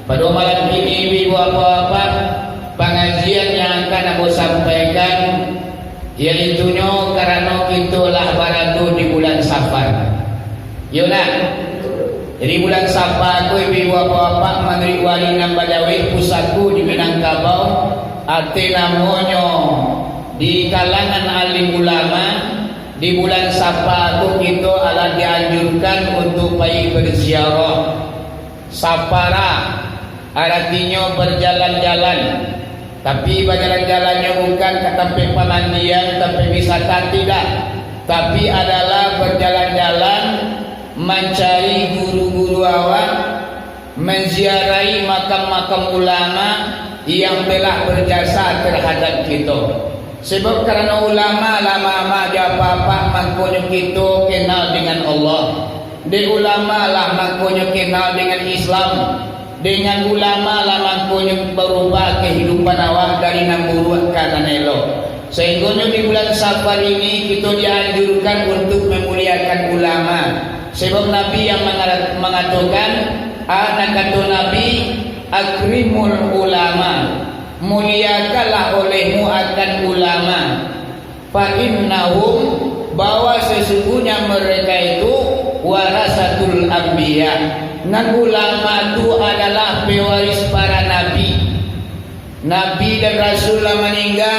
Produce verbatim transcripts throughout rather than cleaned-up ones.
Pado malam kini, ibu-ibu, bapak-bapak, pangajian yang akan ambo sampaikan, yaitunyo karano kito lah barado di bulan Safar. Iyo ndak? Jadi, bulan Safar ko, ibu-ibu, bapak-bapak, manuruik wali nan bajawek pusako di Minangkabau, ati namonyo di kalangan alim ulama, di bulan Safar ko kito alah dianjurkan untuak pai baziarah. Safara, aratinyo bajalan-jalan. Tapi, bajalan-jalannyo bukan ka tampek pamandian, tampek wisata, tidak. Tapi, adalah bajalan-jalan mancari guru-guru awak, manziarahi makam-makam ulama yang telah berjasa terhadap kito. Sebab karano ulama lah mamak jo apak-apak, mangkonyo kito kenal dengan Allah. Dek ulama lah mangkonyo kenal dengan Islam. Dengan ulama lah mangkonyo barubah kahidupan awak dari nan buruak ka nan elok. Sainggonyo di bulan Safar ini, kito dianjurkan untuak mamuliakan ulama. Sebab Nabi yang mangara-, mangatokan, a, nan kato Nabi, "Akrimul ulama." Muliakanlah olehmu akan ulama. Fa innahum, bahwa sesungguhnya mereka itu warasatul anbiya. Nan ulama tu adalah pewaris para nabi. Nabi dan rasul lah maningga,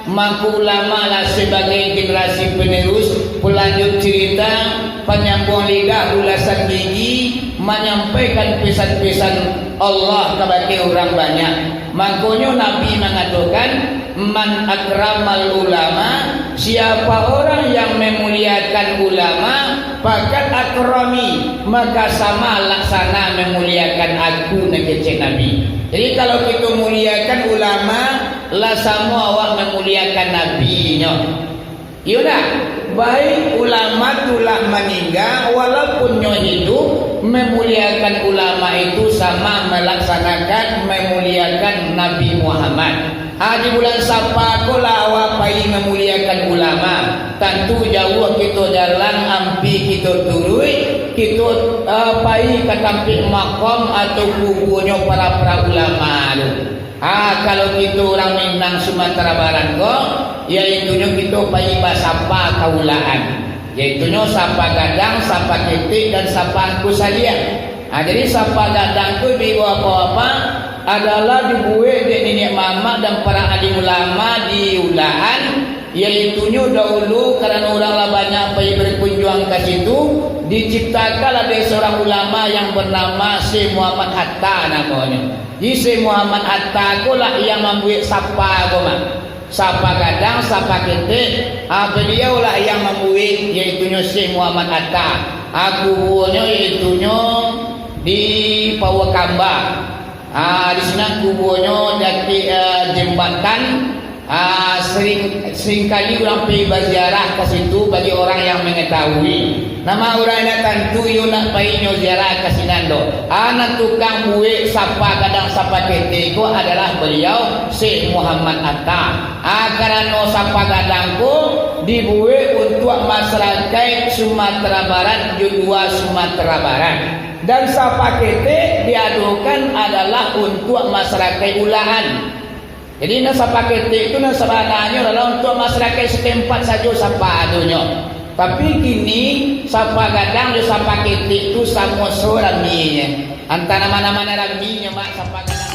mako ulama lah sebagai generasi penerus, pelanjut cerita, panyambuang lidah, ulasan gigi, manyampaikan pesan-pesan Allah kabake urang banyak. Mangkonyo Nabi mangatokan, "Man akramal ulama," siapa orang yang memuliakan ulama, "fakat akrami," maka sama laksana memuliakan aku, nan kecek Nabi. Jadi, kalau kito muliakan ulama, lah samo awak memuliakan Nabi nyo. Iyo ndak? Baik ulama tu lah maningga, walaupun nyo hiduik, memuliakan ulama itu sama melaksanakan memuliakan Nabi Muhammad. Ha, di bulan Safar ko lah awak pai memuliakan ulama. Tantu jauah kito jalan, ampia kito turuik, kito, eh, pai ka tampek makam atau kuburnyo para-para ulama tu. Ha, kalau kito urang Minang Sumatera Barat ko, yaitunyo kito pai basapa ka ulaan, yaitunyo sapa gadang, sapa ketek, dan sapa angku saliah. Ha, jadi sapa gadang tu, ibu-ibu, bapak-bapak, adalah dibuek dek niniak mamak dan para alim ulama di ulaan, yaitunyo dahulu karano urang lah banyak pai berkunjuang ka situ, diciptakanlah dek seorang ulama yang bernama Syekh Muhammad Hatta namonyo. Jadi, Syekh Muhammad Hatta ko lah yang mambuek sapa ko mah. Sapa gadang, sapa ketek, ah, baliau lah yang mambuek, yaitunyo Syekh Muhammad Hatta. Ah, kuburnyo yaitunyo di Pauakamba. Ah, di sinan kuburnyo dakek, eh, jambatan. Ah, sering, seringkali urang pai baziarah ka situ bagi orang yang mangatahui. Nama urang indak tantu iyo nak pai nyo ziarah ka sinan doh. Ah, nan tukang buek sapa gadang sapa ketek ko adalah baliau, Syekh Muhammad Hatta. Ah, karano sapa gadang ko dibuek untuak masarakaik Sumatera Barat jo lua Sumatera Barat. Dan sapa ketek diadokan adalah untuak masarakaik ulaan. Jadi, nan sapa ketek tu nan sabananyo adalah untuak masarakaik satempat sajo sapa adonyo. Tapi, kini sapa gadang jo sapa ketek tu samo so ramienyo. Antah nan ma-, nan ma ramienyo, Mak, sapa gadang.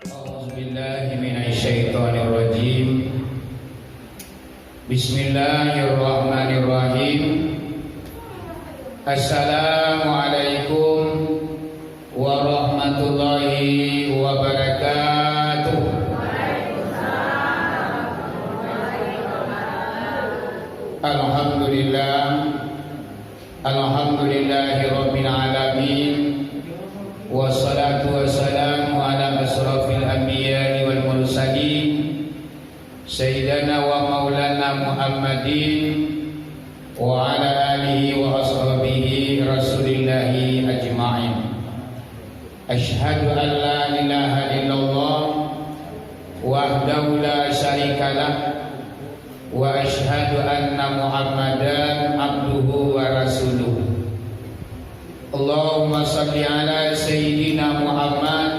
A'udzubillahiminasyaitonirrajim. Bismillahirrahmanirrahim. Assalamualaikum warahmatullahi wabarakatuh. Alhamdulillah. Alhamdulillahirabbil alamin. Wassalatu wassalamu ala asyrafil anbiya'i wal mursalin. Sayyidina wa maulana Muhammadin wa ala alihi wa ashabihi Rasulillahi ajma'in. Asyhadu an la ilaha illallah wahdahu la syarikalah, وأشهد أن محمدا عبده ورسوله. اللهم صل على سيدنا محمد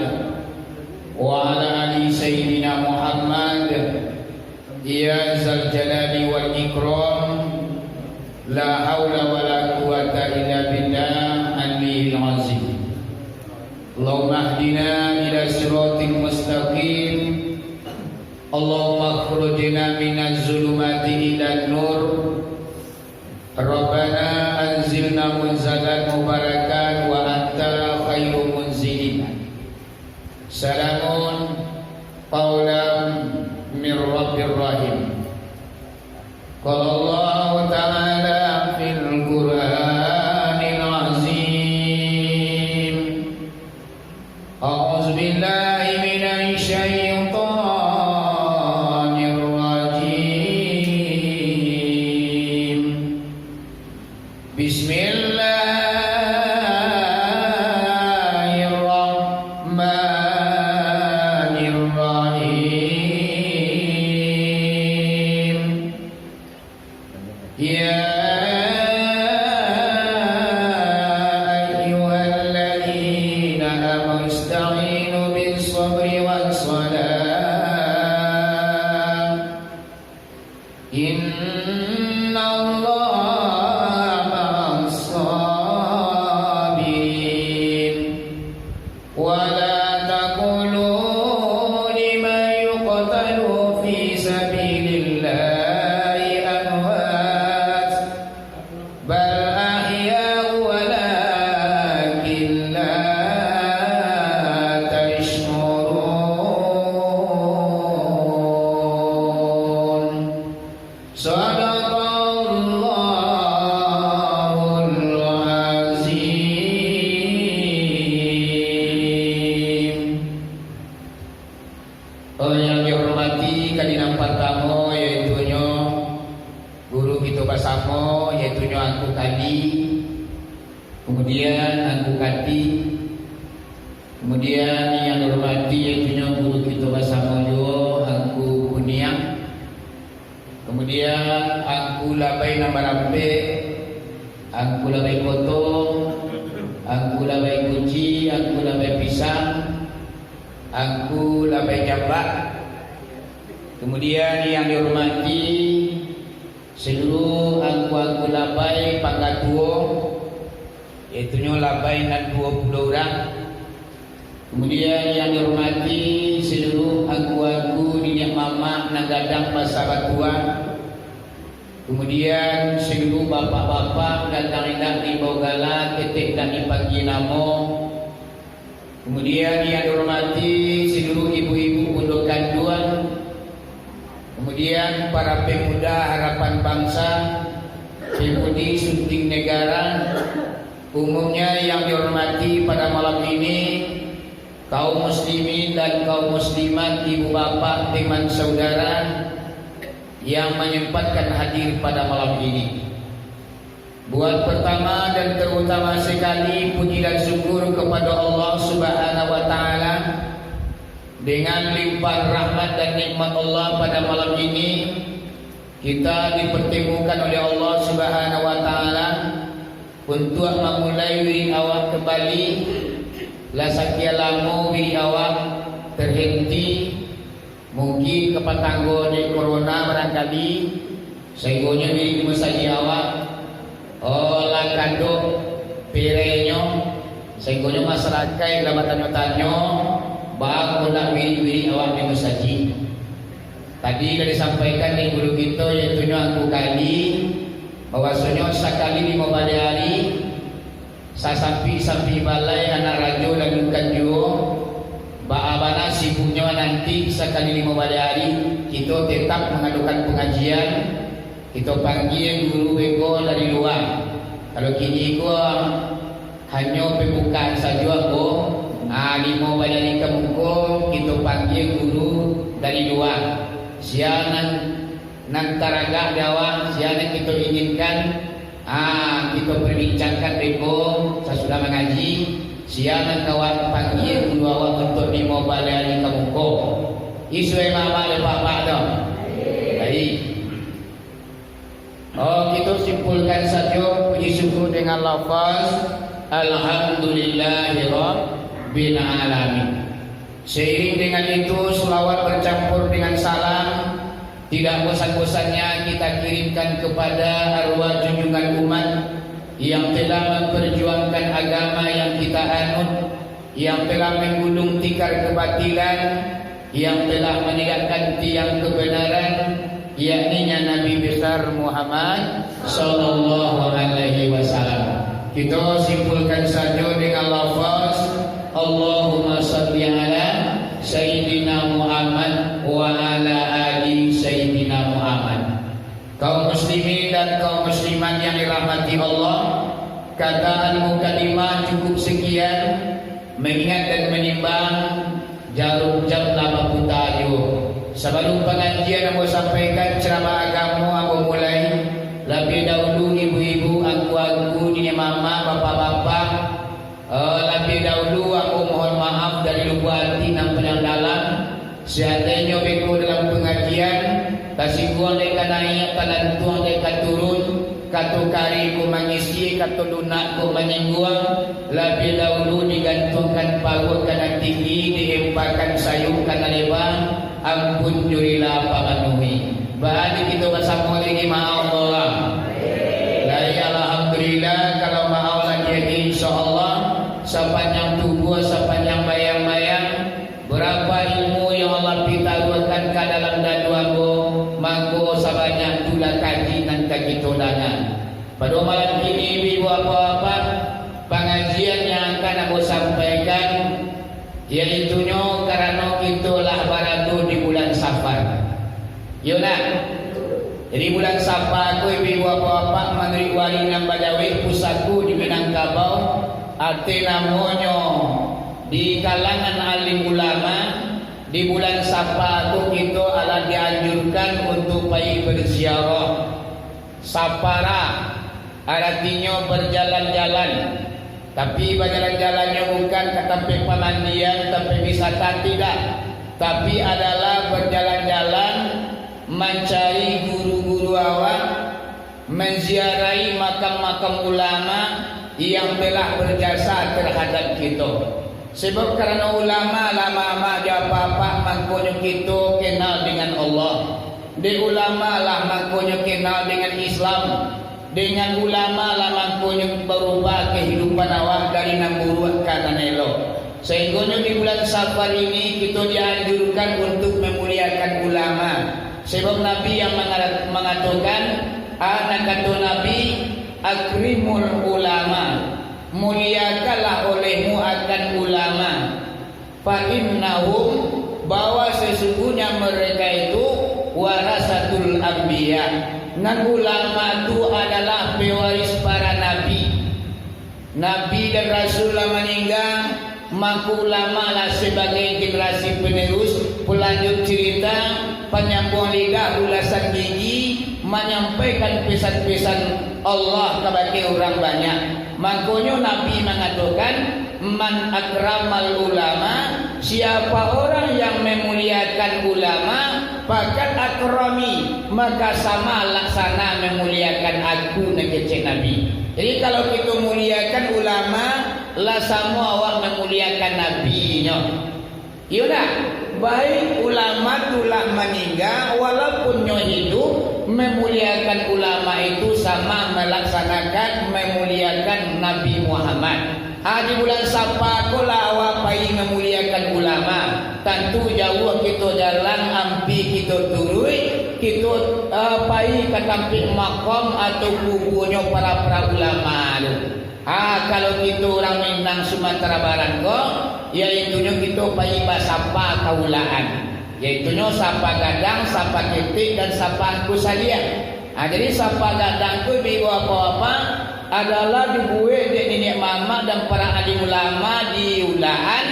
وعلى آل سيدنا محمد. يا ذا الجلال والإكرام، لا حول ولا قوة إلا بالله العلي العظيم. اللهم اهدنا إلى صراط مستقيم. اللهم أخرجنا من الظلمات إلى النور. ربنا أنزلنا منزلا مباركا وأنت خير منزلين. سلام قولا من رب رحيم. قال الله تعالى في القرآن العظيم: أعوذ بالله من الشيطان الرجيم. بسم الله الرحمن الرحيم. يا أيها الذين آمنوا استعينوا بالصبر والصلاة، إن الله مع الصابرين. ولا تقولوا لمن يقتل في سبيل الله أموات، بل أحياء ولكن لا تشعرون. صدق الله العظيم. Oh, yang dihormati, kali nan partamo, yaitunyo guru kito basamo, yaitunyo Angku Kali, kemudian Angku Kati, kemudian yang dihormati, yaitunyo guru kito basamo juo, Angku Kuniang, kemudian Angku Labai nan barampek, Angku Labai Potong, Angku Labai Kunci, Angku Labai Pisang, Angku Labai Jambak. Kemudian yang dihormati seluruh angku-angku labai pangkatuo, yaitunyo labai nan duo puluah urang. Kemudian yang dihormati seluruh angku-angku niniak mamak nan gadang basabatuan. Kemudian seluruh bapak-bapak gadang indak diimbau gala, ketek indak dipanggie namo. Kemudian yang dihormati seluruh ibu-ibu pondok kanduang, kemudian para pemuda harapan bangsa, pemudi Sunting Negara, umumnya yang dihormati pada malam ini, kaum muslimin dan kaum muslimat, ibu bapak, teman saudara yang menyempatkan hadir pada malam ini. Buat pertama dan terutama sekali, puji dan syukur kepada Allah Subhanahu wa Ta'ala, dengan limpahan rahmat dan nikmat Allah pada malam ini, kita dipertemukan oleh Allah Subhanahu wa Ta'ala untuk mamulai wirid awak kembali. Lah sakian lamo wirid awak terhenti, mungkin kapatanggo dek corona barangkali, sainggonyo wirid di musajik awak, oh, lah kadok pirenyo, sainggonyo masarakaik lah batanyo-tanyo, baa kok ndak wirid-wirid awak di musajik. Tadi lah disampaikan dek guru kito, yaitunyo Angku Kali, bahwasonyo sakali limo baleh ari, sasampik-sampik balai anak rajo dan bukan juo, baa bana sibuknyo nanti sakali limo baleh ari, kito tetap mangadokan pangajian, kito panggie guru beko dari lua. Kalau kini ko, hanyo pambukaan sajo, ambo. Ah, limo baleh ari ka muko, kito panggie guru dari lua. Sia nan, nan taragak di awak, sia nan kito inginkan, ah, kito parbincangkan beko sasudah mangaji, sia nan ka awak panggie guru awak untuak limo baleh ari ka muko. Isuak mamak dek bapak tu. Baik. Oh, kita simpulkan saja puji syukur dengan lafaz Alhamdulillahirabbil alamin. Seiring dengan itu, selawat bercampur dengan salam tidak bosan-bosannya kita kirimkan kepada arwah junjungan umat yang telah memperjuangkan agama yang kita anut, yang telah menggulung tikar kebatilan, yang telah menegakkan tiang kebenaran, yakni-nya Nabi Besar Muhammad sallallahu alaihi wasallam. Kita simpulkan saja dengan lafaz, Allahumma salli ala Sayyidina Muhammad wa ala ali Sayyidina Muhammad. Kaum muslimin dan kaum muslimat yang dirahmati Allah, kata al-mukadimah cukup sekian, mengingat dan menimbang, jarum jam lah baputa juo. Sabalum pangajian ambo sampaikan, ceramah agamo ambo mulai, labiah dahulu ibu-ibu, angku-angku, niniak mamak, bapak-bapak, Eh, labiah dahulu ambo mohon maaf dari lubuak ati nan paling dalam. Seandainyo beko dalam pangajian, tasingguang dek ka naiak, talantuang dek ka turun, kato kari ko mangisi, kato lunak ko manyingguang, labiah dahulu digantuangkan paruik ka nan tinggi, diempakan sayun ka nan leba, ampun jo rila pamanuhi. Baa kito basamo lagi, maaf Allah. Lai, alhamdulillah, kalau maaf lagi, insya Allah, sapanjang tubuah, sapanjang bayang-bayang, berapa ilmu yang Allah pitaruahkan ka dalam dadu ambo, mangko sabanyak tu lah kaji nan ka kito danga. Pado malam kini, ibu-ibu, bapak-bapak, pangajian yang akan ambo sampaikan, yaitunyo karano kito lah barado di bulan Safar. Iyo nak? Jadi bulan Safar ko, ibu-ibu, bapak-bapak, manuruik wali nan bajawek pusako di Minangkabau, ati namonyo di kalangan alim ulama, di bulan Safar ko kito alah dianjurkan untuk pai berziarah. Safara, aratinyo berjalan-jalan. Tapi bajalan-jalannyo bukan ka tampek pamandian, tampek wisata, tidak. Tapi adalah berjalan-jalan mancari guru-guru awak, manziarahi makam-makam ulama yang telah berjasa terhadap kito. Sebab karano ulama lah mamak jo apak-apak, mangkonyo kito kenal dengan Allah. Dek ulama lah mangkonyo kenal dengan Islam. Dengan ulama lah mangkonyo barubah kahidupan awak dari nan buruak ka nan elok. Sainggonyo di bulan Safar ini, kito dianjurkan untuk memuliakan ulama. Sebab Nabi yang mangara-, mangatokan, a, nan kato Nabi, "Akrimul ulama." Muliakanlah olehmu akan ulama. Fa innahum, bahwa sesungguhnya mereka itu warasatul anbiya. Nan ulama tu adalah pewaris para nabi. Nabi dan rasul lah maningga, mangko ulama lah sebagai generasi penerus, pelanjut cerita, panyambuang lidah, ulasan gigi, manyampaikan pesan-pesan Allah kabake urang banyak. Mangkonyo Nabi mangatokan, "Man akramal ulama," siapa orang yang memuliakan ulama, "fakat akrami," maka sama laksana memuliakan aku, nan kecek Nabi. Jadi, kalau kito muliakan ulama, lah samo awak memuliakan Nabi nyo. Iyo dak? Baik ulama tu lah maningga, walaupun nyo hidup, memuliakan ulama itu sama melaksanakan memuliakan Nabi Muhammad. Ha, di bulan Sapa ko lah awak pai memuliakan ulama. Tantu jauah kito jalan, ampia kito turuik, kito, eh, pai ka tampek makam atau kubuanyo para-para ulama tu. Ha, kalau kito urang Minang Sumatera Barat ko, yaitunyo kito pai basapa ka ulakan. Yaitunyo sapa gadang, sapa ketek, dan sapa angku saliah. Ha, jadi sapa gadang tu, ibu-ibu, bapak-bapak, adalah dibuek dek niniak mamak dan para alim ulama di ulakan,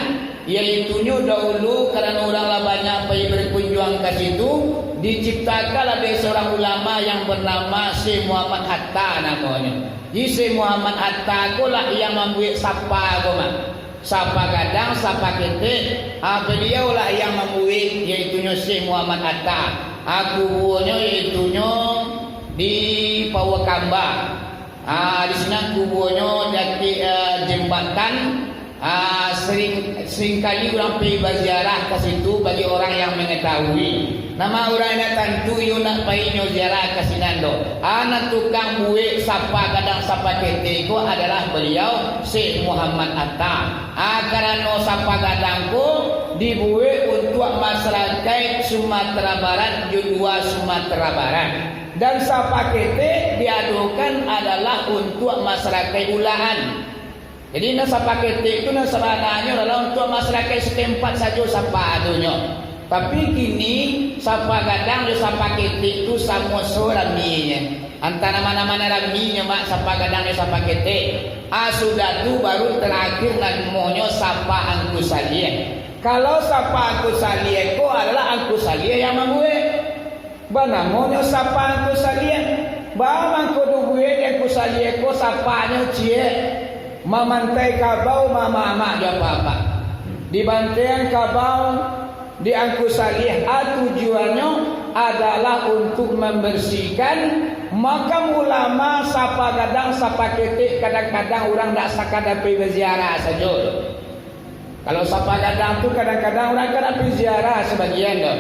yaitunyo dahulu karano urang lah banyak pai berkunjuang ka situ, diciptakanlah dek seorang ulama yang bernama Syekh Muhammad Hatta namonyo. Jadi, Syekh Muhammad Hatta ko lah yang mambuek sapa ko mah. Sapa gadang, sapa ketek, ha, beliau lah yang mambuek, yaitunyo Syekh Muhammad Hatta. Ha, kubuanyo yaitunyo Di Pauakamba. Ah, di sinan kubuanyo di ateh, ah, jambatan. Ah, sering, sering kali urang pai baziarah ka situ bagi urang yang mangatahui. Nama urang nan tantu iyo nak pai nyo ziarah ka sinan tu. Ah, nan tukang buek sapa gadang sapa ketek ko adalah baliau Syekh Muhammad Atta. Ah, karano sapa gadang ko dibuek untuak masarakaik Sumatera Barat jo lua Sumatera Barat. Dan sapa ketek diadokan adalah untuak masarakaik Ulakan. Jadi, nan sapa ketek tu nan sabananyo adalah untuak masarakaik satempat sajo sapa adonyo. Tapi kini, sapa gadang jo sapa ketek tu samo-samo raminyo. Antah nan ma-, nan ma raminyo, mak, sapa gadang jo sapa ketek. Ah, sudah tu baru tarakhir namonyo sapa Angku Saliah. Kalau sapa Angku Saliah ko adalah Angku Saliah yang mambuek. Banamonyo sapa Angku Saliah. Baa mangko dibuek dek Angku Saliah ko sapanyo ciek. Mamantai kabau, mamak-mamak jo apak-apak. Dibanteang kabau di Angku Saliah, a, tujuannyo adalah untuak mambarasiahkan makam ulama sapa gadang sapa ketek, kadang-kadang urang dak sakadar pai baziarah sajo. Kalau sapa gadang tu, kadang-kadang urang ka pai ziarah sabagian tu.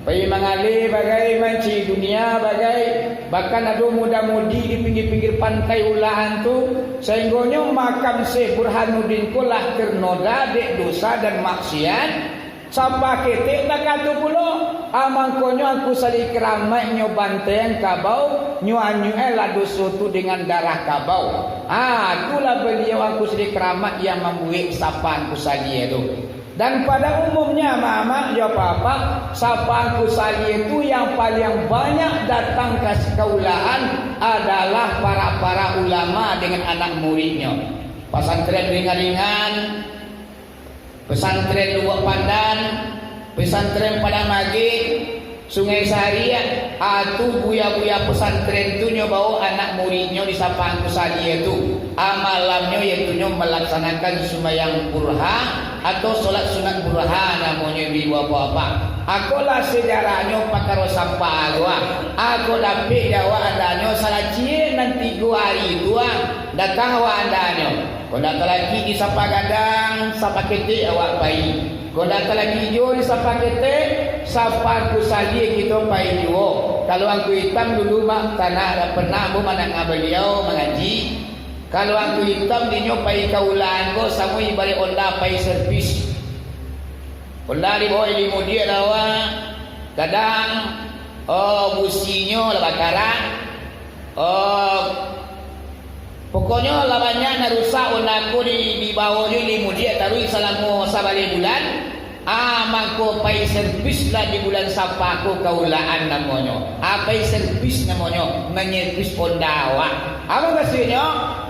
Pai mangaleh bagai, mancari dunia bagai, bahkan ado muda-mudi di pinggir-pinggir pantai Ulakan tu, sahinggonyo makam Syekh Burhanuddin ko lah ternoda dek dosa dan maksiat. Sapa ketek takah tu pulo, a, mangkonyo Angku Saliah Keramat nyo banteang kabau, nyo anyuik-an lah doso tu dengan darah kabau. Ha, tu lah baliau Angku Saliah Keramat yang mambuek sapa Angku Saliah tu. Dan pada umumnya, mamak jo apak-apak, sapa Angku Saliah tu yang paliang banyak datang ka, ka Ulakan adalah para-para ulama dengan anak muridnyo. Pasantren Ringan-Ringan, Pesantren Lubuak Pandan, Pesantren Padang Magek, Sungai Sariak, a, tu buya-buya pesantren tu nyo bao anak muridnyo di sapa Angku Saliah tu. A, malamnyo, yaitu nyo malaksanakan sumbayang burha atau solat sunat burha namonyo di bapak-bapak. Ako lah sejarahnyo pakaro sapa tu, a. Ako dapek dek awak andanyo salah ciek nan tigo ari tu, a, datang awak andanyo. Kok ndak talakik di sapa gadang, sapa ketek awak pai. Kok ndak talakik juo di sapa ketek, sapa Angku Saliah kito pai juo. Kalau Angku Itam dulu, mak, tanah dak pernah ambo mandanga baliau mangaji. Kalau Angku Itam dinyo pai ka Ulakan ko samo ibaraik onda pai servis. Onda dibao ilmu diak lawa, gadang, oh, businyo lah bakarak. Oh, pokoknyo lah banyak nan rusak onda ko di, dibao jo ilmu diak taruih salamo sabaleh bulan. Ah, mangko pai servis lah di bulan Sapa ko ka Ulakan namonyo. Ah, pai servis namonyo, manyervis onda awak. Apo mukasuiknyo?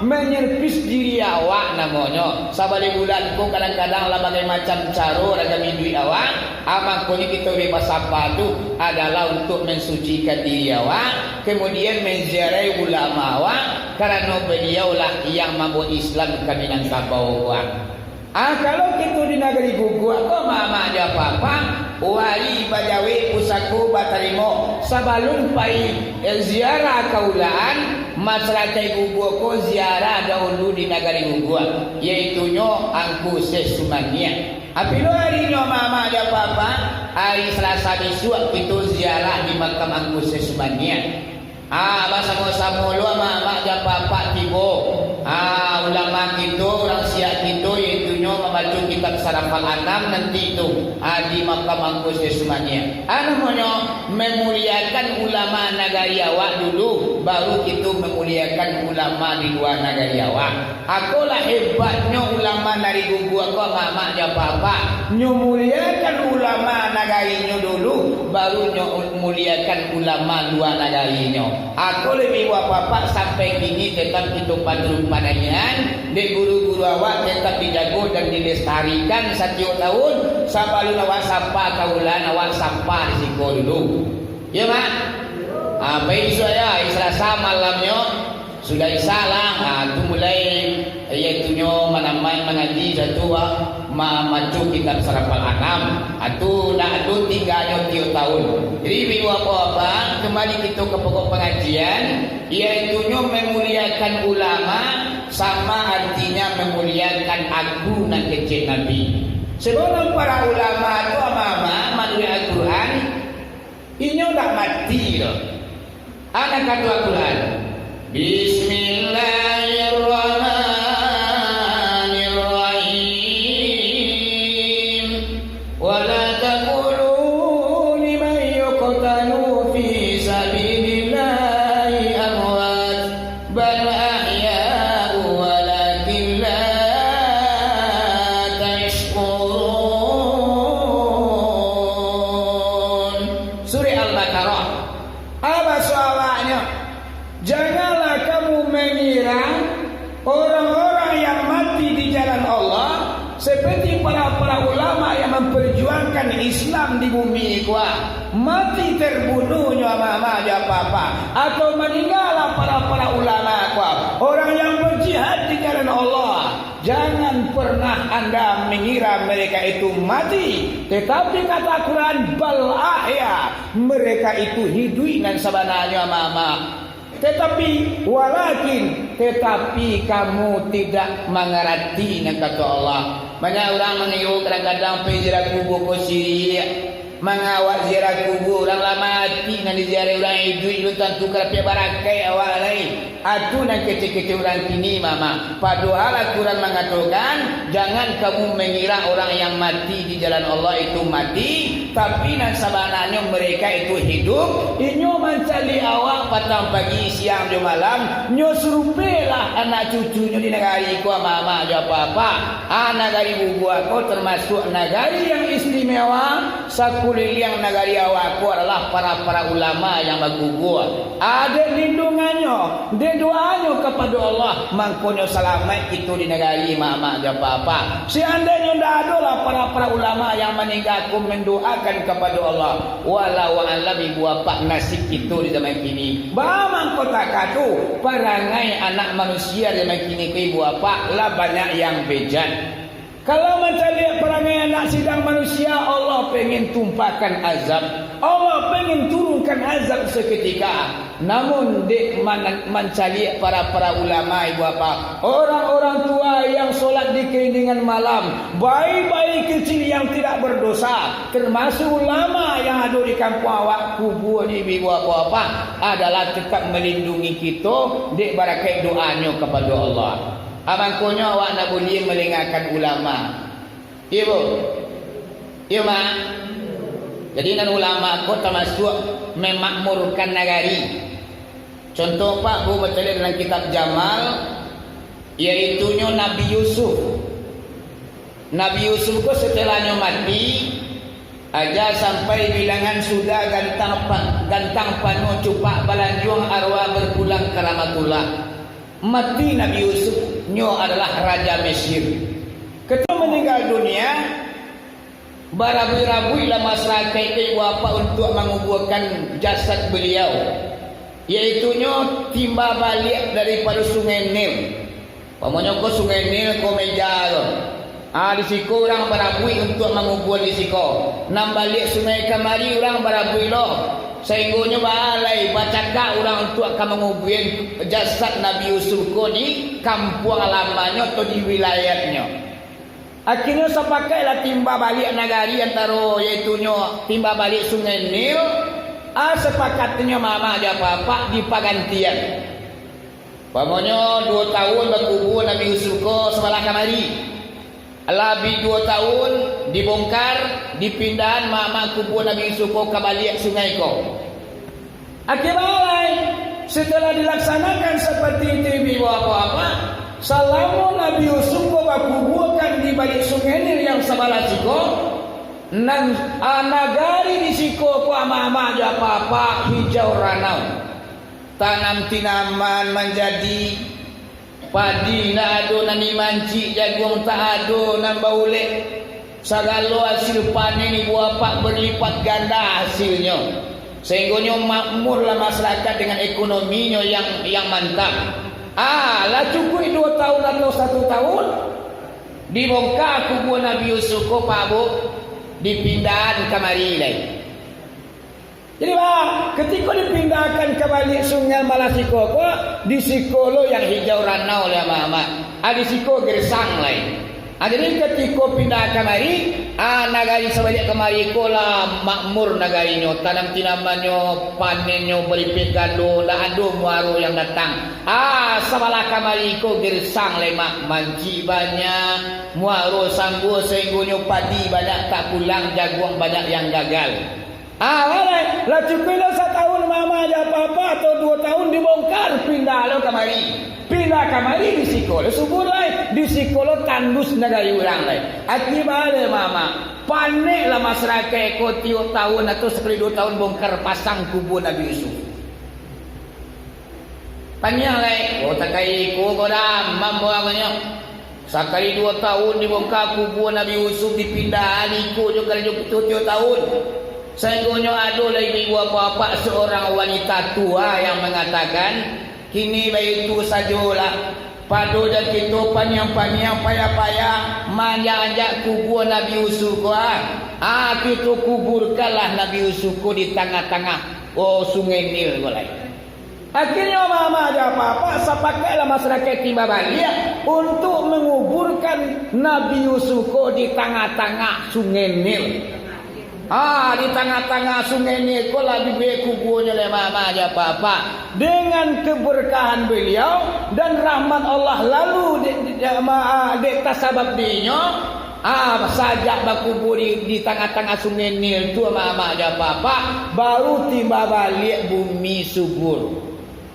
Manyervis diri awak namonyo. Sabaleh bulan ko kadang-kadang lah bagai macam caro ragam iduik awak. Ah, mangkonyo kito bebas sapa tu adalah untuak mansucikan diri awak, kamudian manziarahi ulama awak, karano baliau lah yang mambaok Islam ka Minangkabau awak. Ah, kalau kito di nagari Guguak ko, mamak jo apak-apak, wari bajawek pusako batarimo. Sabalun pai, eh, ziarah ka Ulakan, masarakaik Guguak ko ziarah dahulu di nagari Guguak, yaitunyo Angku Syekh Sumaniah. Apabilo arinyo, mamak jo apak-apak, ari Salasa bisuak kito ziarah di makam Angku Syekh Sumaniah. Ah, basamo-samo lo mamak jo apak-apak tibo. Ah, ulama kito, urang siak kito, yaitunyo mambaco kitab Sarafal Anam nanti tu, ah, di makam Angku Syekh Sumaniah. Ah, namonyo mamuliakan ulama nagari awak dulu, baru kito mamuliakan ulama di lua nagari awak. Akolah hebatnyo ulama nagari Guguak ko, mamak jo apak-apak. Nyo muliakan ulama nagarinyo dulu, baru nyo muliakan ulama lua nagarinyo. Ako labiah bapak-bapak sampai kini tetap kito paturuik panangian, dek guru-guru awak tetap dijago dan dilestarikan satiok tahun, sabalun awak sapa ka Ulakan, awak sapa di siko dulu. Yo, Mak? Ah, pai isuak yo, Salasa malamnyo, sudah Isya lah, ah, tu mulai, yaitunyo manamai mangaji satu, ah, Mamaco kitab Sarafal Anam, atu ndak ado tingganyo tiok taun. Jadi, ibu bapak, kembali kito ka pokok pangajian, yaitunyo memuliakan ulama, sama artinya memuliakan aku nan kecek Nabi. Sebab para ulama tu, ama-ama, manuruik Al-Quran, inyo ndak mati doh. Anak kato Al-Quran, Bismillahirrahmanirrahim. Wa la taqulu liman yuqtalu fi sabilillahi amwat, bal ahya'u walakin la tash'urun. Surah Al-Baqarah. Apa soalanyo? Janganlah kamu mengira orang-orang yang mati di jalan Allah seperti para-para ulama yang memperjuangkan Islam di bumi ko, mati terbunuhnyo ama-ama jo apa-apa, atau maninggalah para-para ulama ko, orang yang berjihad di jalan Allah. Jangan pernah anda mengira mereka itu mati, tetapi kata Quran, bal ahya, mereka itu hiduik nan sabananyo ama-ama. Tetapi, walakin, tetapi kamu tidak mangarati, nan kato Allah. Banyak urang mangiyo kadang-kadang pai ziarah kubua ko siriak. Mangawak ziarah kubua, urang lah mati nan diziarahi urang iduik, belum tantu ka dapek barakaik awak lai. Atu nan kecek-kecek urang kini, ama-ama. Padohal Al-Quran mangatokan, jangan kamu mengira orang yang mati di jalan Allah itu mati, tapi nan sabananyo mereka itu hidup. Inyo mancaliak awak patang pagi, siang jo malam. Nyo surupailah anak cucunyo di nagari ko, ama-ama jo apa-apa. Ah, nagari Bubua ko termasuk nagari yang istimewa. Sakuliliang nagari awak ko adalah para-para ulama yang bakubua. Ah, dek lindungannyo, dek doanyo kapado Allah, mangkonyo salamaik kito di nagari, ama-ama jo apa-apa. Seandainyo ndak adolah para-para ulama yang maningga ko mandoakan kapado Allah, walau alam ibu apak nasib kito di zaman kini. Baa mangko takah tu parangai anak manusia di zaman kini ko, ibu apak, lah banyak yang bejat. Kalau mancaliak parangai anak sidang manusia, Allah pengen tumpahkan azab. Allah pengen turunkan azab saketika. Namun, dek man-, mancaliak para-para ulama, ibu apak, orang-orang tua yang solat di keheningan malam, bayi-bayi kecil yang tidak berdosa, termasuk ulama yang ado di kampuang awak, kubua di ibu apak-apak, adalah tetap melindungi kito dek barakaik doanyo kapado Allah. Ah, mangkonyo awak ndak buliah malengakan ulama. Iyo, Bu? Iyo, Mak? Jadi, nan ulama ko tamasuak memakmurkan nagari. Contoh, Pak, Bu, baco dalam kitab Jamal, yaitunyo Nabi Yusuf. Nabi Yusuf ko satelahnyo mati, aja sampai bilangan sudah gantang pa-, gantang panuah cupak balanjuang arwah berpulang ka rahmatullah. Mati Nabi Yusuf, nyo adalah raja Mesir. Ketika meninggal dunia, barabuik-rabuiklah masyarakat itu ibu apak untuak mangubuakan jasad beliau, yaitunyo timba baliak daripado Sungai Nil. Pamonyo ko Sungai Nil ko meja ko. Ah, di siko urang barabuik untuak mangubua di siko. Nan baliak sungai kamari urang barabuik lo. Sainggonyo baalai bacakak urang untuak ka mangubuian jasad Nabi Yusuf ko di kampuang alamannyo atau di wilayatnyo. Akhirnyo sapakaiklah timba baliak nagari antaro, yaitunyo timba baliak Sungai Nil, ah, sapakatnyo mamak jo apak-apak dipagantian. Umpamonyo, duo taun bakubua Nabi Yusuf ko sabalah kamari. Lah abih duo taun, dibongkar, dipindahan mamak kubua Nabi Yusuf ko ka baliak sungai ko. Akibatnyo, setelah dilaksanakan seperti itu, ibu-ibu, bapak-bapak, salamo Nabi Yusuf ko bakubuakan di baliak Sungai Nil yang sabalah siko, nan, a, nagari di siko ko, amak-amak jo apak-apak, hijau ranau. Tanam tinaman manjadi, padi indak ado nan dimancik, jaguang tak ado nan baulek. Sagalo hasil panen ibu apak barlipat ganda hasilnyo, sainggonyo makmurlah masyarakat dengan ekonominyo yang, yang mantap. Ah, lah cukuik duo taun atau satu taun, Dibongka kubua Nabi Yusuf ko, Pak Bu, dipindahan kamari lai. Jadi, Bang, katiko dipindahan ka baliak Sungai Malasiko ko, di siko lo yang hijau ranau lai, Amak-amak. Ah, di siko gersang lai. Ah, jadi katiko pindah kamari, ah, nagari sabaliak kamari ko lah makmur nagarinyo, tanam-tinamannyo, panennyo baripek galo, lah ado muaro yang datang. Ah, sabalah kamari ko gersang lai, Mak. Mancik banyak, muaro sambua, sainggonyo padi banyak tak pulang, jaguang banyak yang gagal. Ah, baleh. Lah cukuik lo satahun, Mama, jo Papa, atau duo tahun dibongkar, pindah lo kamari. Pindah kamari, di siko lo subur lai, di siko lo tandus nagari urang lai. Akibat baleh, Mama. Panek lah masyarakaik ko, tiok tahun atau sakali duo tahun bongkar pasang kubua Nabi Yusuf. Paniang lai, oh, takai iko ko damam bawa banyak. Sakali duo tahun dibongka kubua Nabi Yusuf, dipindahan iko jo karajo kito tiok tahun. Sainggonyo ado lai ibu-ibu apak-apak, seorang wanita tua yang mangatakan, kini baitu sajolah, pado jan kito paniang-paniang payah-payah manjak-anjak kubua Nabi Yusuf ko, ah. Ah, kito kuburkanlah Nabi Yusuf ko di tangah-tangah, oh, Sungai Nil ko lai. Akhirnyo, Mama jo Papa, sapakaiklah masyarakaik timba baliak untuak manguburkan Nabi Yusuf ko di tangah-tangah Sungai Nil. Ah, di tangah-tangah Sungai Nil ko lah dibuek kubuanyo lai, Mama jo Papa. Dengan keberkahan beliau dan rahmat Allah lalu dek, dek, ma-, dek tasabab dinyo, Ah, sajak bakubua di, di tangah-tangah Sungai Nil tu, Amak-amak jo Apak-apak, baru timba baliak bumi subur.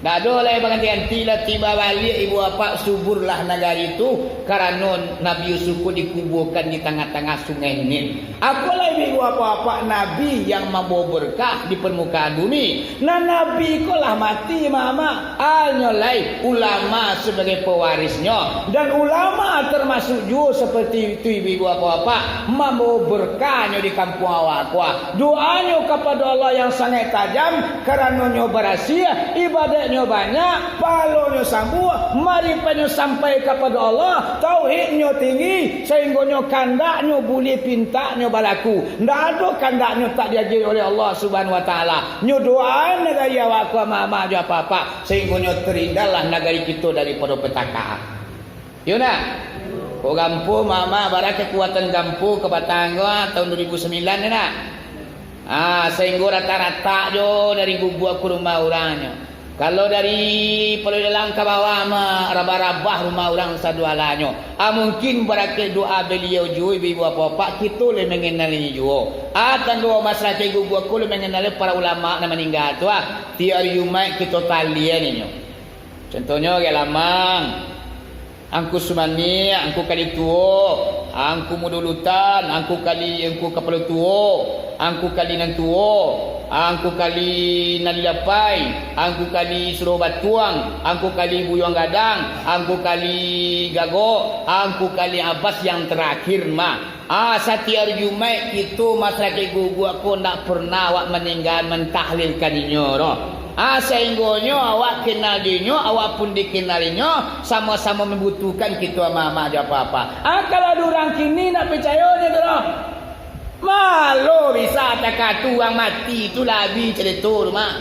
Ndak ado lai baganti-ganti lah, timba baliak ibu apak, suburlah nagari tu, karano Nabi Yusuf ko dikubuakan di tangah-tangah Sungai Nil. Apo lai ibu apak-apak, nabi yang mambawa berkah di permukaan bumi. Nah, nabi ko lah mati, Amak-amak. Anyo lai ulama sabagai pewarisnyo, dan ulama termasuk juo seperti itu, ibu-ibu, apak-apak, mambawa berkahnyo di kampuang awak ko. Doanyo kapado Allah yang sangaik tajam, karano nyo barasiah, ibadaiknyo banyak, pahalonyo sambuah, maripahnyo sampai kapado Allah, tauhidnyo tinggi, sahinggonyo kandaknyo buliah, pintaknyo balaku. Ndak ado kandaknyo tak diagiah oleh Allah Subhanahu Wa Taala. Nyo doaan nagari awak ko, Amak-amak jo Apak-apak, sahinggonyo tarindahlah nagari kito daripado petakaan. Iyo ndak? Ko gampo, Amak-amak, bara kekuatan gampo ka batanggo, ah, tahun dua ribu sambilan, iyo ndak? Ah, sahinggo ratak-ratak jo dari guguak ko rumah urangnyo. Kalau dari Palu Dalam ka bawah mah, rabah-rabah rumah urang sadoalahnyo. Ah, mungkin barakaik doa baliau juo, ibu-ibu, apak-apak, kito lai manganal inyo juo. Ah, tando masyarakaik guguak ko lai manganal para ulama nan maningga tu, ah. Tiok ari Jumaik kito talian inyo. Contohnyo, Gek Lamang, Angku Sumanik, Angku Kali Tuo, Angku Mudo Lutan, Angku Kali, Angku Kapalo Tuo, Angku Kali Nan Tuo, Angku Kali Nan Lilapai, Angku Kali Suro Batuang, Angku Kali Buyuang Gadang, Angku Kali Gago, Angku Kali Abas yang terakhir mah. Ah, satiok ari Jumaik kito masyarakaik guguak ko ndak pernah awak maningga mentahlilkan inyo doh. Ah, sahinggonyo awak kenal dinyo, awak pun dikenal inyo, samo-samo mambutuhkan kito, Amak-amak jo Apak-apak. Ah, kalau ado urang kini ndak picayo nyo tu doh. Malo bisa takatu urang mati tu lah abih carito tu mah.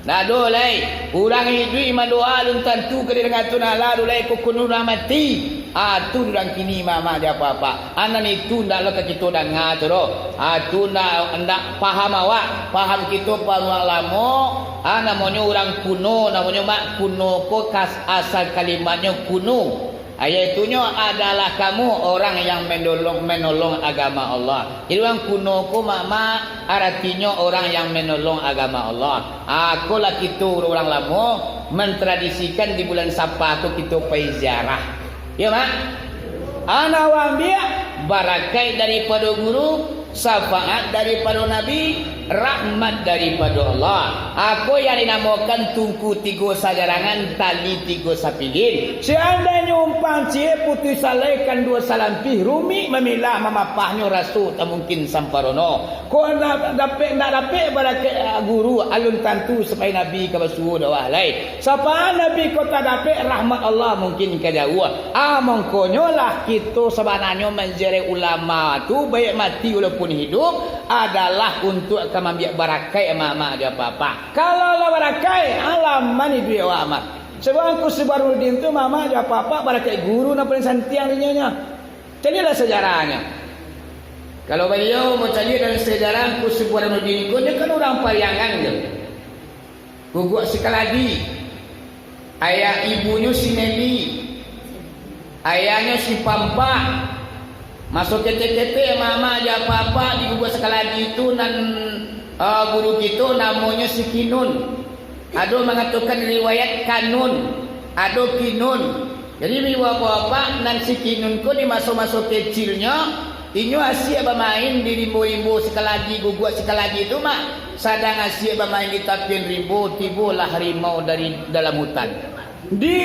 Ndak ado lai. Urang iduik mandoa alun tantu ka didangakan Allah tu lai, kok konon urang mati. Ah, tu urang kini, Amak-amak jo Apak-apak. Ah, nan itu ndak lo ka kito danga tu doh. Ah, tu ndak, ndak paham awak. Paham kito paham urang lamo. Ah, namonyo urang kuno, namonyo mak kuno ko kas-, asal kalimatnyo kuno. Yaitunyo adalah kamu orang yang menolong, menolong agama Allah. Jadi, urang kuno ko, Amak-amak, aratinyo orang yang menolong agama Allah. Ah, ko lah kito urang lamo mentradisikan di bulan Sapa ko kito pai ziarah. Iyo, Mak? Ana wambiak, barakaik daripado guru, syafaat daripado Nabi, Rahmat daripado Allah. Ako yang dinamokan tungku tigo sajarangan, tali tigo sapilin. Seandainyo umpang ciek putuih salai, kanduang salampih, rumik mamilah mamapahnyo, raso tak mungkin samparono. Kok ndak dapek, ndak dapek barakaik guru, alun tantu sapai Nabi ka basuo dakwah lai. Sapaan Nabi kok tak dapek, rahmat Allah mungkin ka jauah. Ah, mangkonyo lah kito sabananyo manziarahi ulama tu, baiak mati walaupun hidup, adalah untuak ka maambiak barakaik mamak jo apak-apak. Kalau lah barakaik, alaman iduik awak amak. Sabab Angku Subarudin tu mamak jo apak-apak barakaik guru nan paling santiang di dunia nyo. Caliaklah sejarahnyo. Kalau baliau mau caliak dalam sejarah Angku Subarudin ko, nyo kan urang Pariangan tu. Guguak Sikaladi. Ayah ibunyo si Neli. Ayahnyo si Pampak. Maso ketek-ketek mamak jo apak-apak di Guguak Sikaladi tu nan, eh, guru kito namonyo si Kinun. Ado mangatokan riwayat Kanun, ado Kinun. Jadi, ibu bapak nan si Kinun ko di maso-maso kecilnyo, inyo asiak bamain di rimbo-rimbo Sikaladi, Guguak Sikaladi tu, mak. Sadang asiak bamain di tapian rimbo, tibolah harimau dari dalam hutan. Di,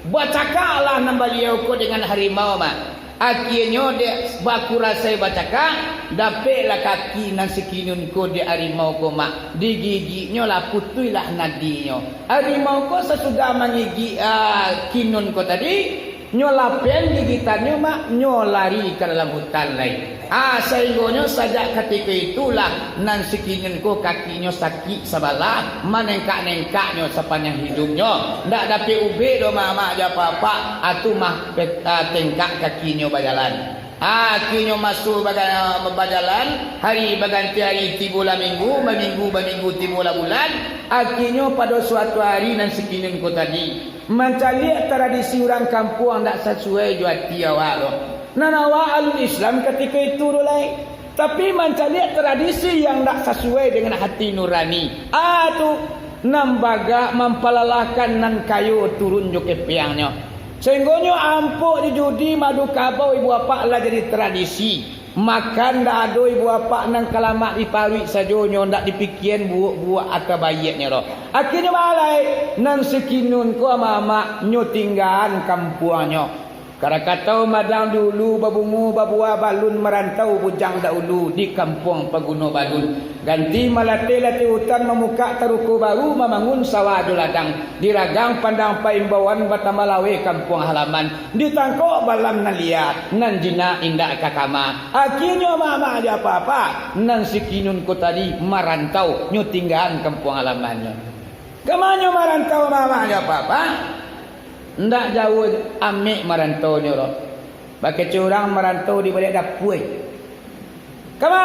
bacakaklah nan baliau ko dengan harimau, mak. Akienyo dek bakurasai bacakak, dapeklah kaki nan si Kinun ko dek harimau ko, mak. Digigiknyo lah, putuihlah nadinyo. Harimau ko sasudah mangigik, ah, Kinun ko tadi, nyo lapehan gigitannyo, mak, nyo lari ka dalam hutan lai. Ah, sainggonyo sajak katiko itulah nan si Kinun ko kakinyo sakik sabalah, manengkak-nengkaknyo sapanjang hidupnyo. Ndak dapek ubek doh mamak jo apak-apak, ah, tu mah pe-, ah, tengkak kakinyo bajalan. Ah, kakinyo maso baga-, bajalan, hari baganti hari, tibolah minggu, baminggu-baminggu, tibolah bulan. Akhirnyo pado suatu hari nan si Kinun ko tadi, mancaliak tradisi urang kampuang ndak sasuai jo ati awak tu. Nan awak alun Islam katiko itu tu lai, tapi mancaliak tradisi yang ndak sasuai dengan hati nurani. Ah, tu nan bagak mampalalahkan nan kayo turun jo kepeangnyo. Sainggonyo ampok di judi, madu kabau ibu apak lah jadi tradisi. Makan ndak ado ibu apak nan ka lamak di paruik sajo, nyo ndak dipikian buruak-buruak atau baiaknyo doh. Akhirnyo balai, nan si Kinun ko amak-amak nyo tinggaan kampuangnyo. Karakatau madang dulu babungo babuah, balun marantau bujang dahulu di kampuang paguno balun. Ganti malateh-lateh utan, mamukak taruko baru, mamangun sawah jo ladang. Diragang pandang paimbauan, batambah laweh kampuang halaman. Ditangkok balam nan liar, nan jinak indak ka kama. Akhirnyo amak-amak jo apak-apak, nan si Kinun ko tadi marantau, nyo tinggaan kampuang halamannyo. Kamanyo marantau amak-amak jo apak-apak? Ndak jauah amek marantaunyo doh. Bakecek urang marantau di baliak dapua. Ka ma?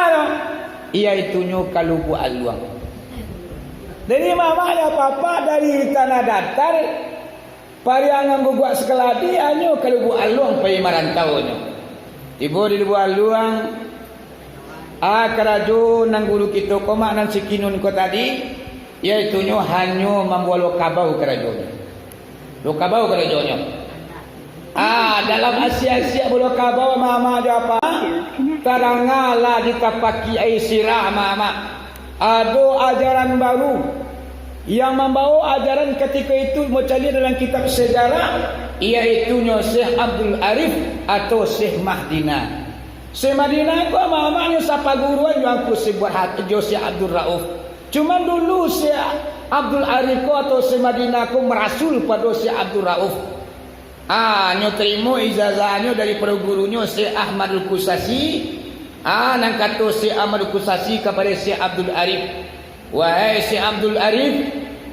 Iaitunyo ka Lubuak Aluang. Jadi, amak-amak jo apak-apak, dari Tanah Datar, Pariangan, Guguak Sikaladi, hanyo ka Lubuak Aluang pai marantaunyo. Tibo di Lubuak Aluang, ah, karajo nan guru kito ko, mak, nan si Kinun ko tadi, iaitunyo hanyo mambualo kabau karajonyo. Lo kabau karajonyo. Ah, dalam asiak-asiak bulo kabau, amak-amak jo apak, tadangalah di tapaki aia sirah, amak-amak, ado ajaran baru. Yang mambawo ajaran katiko itu, mancaliak dalam kitab sejarah, iaitunyo Syekh Abdul Arif atau Syekh Mahdina. Syekh Mahdina ko amak-amaknyo sapaguruan jo Angku Syekh Burhan, jo Syekh Abdul Rauf. Cuman dulu Syekh Abdul Arif ko atau Syekh Mahdina ko marasul pado Syekh Abdul Rauf. Ah, nyo tarimo ijazahnyo daripado gurunyo Syekh Ahmadul Kusasi. Ah, nan kato Syekh Ahmadul Kusasi kapado Syekh Abdul Arif, "Wahai Syekh Abdul Arif,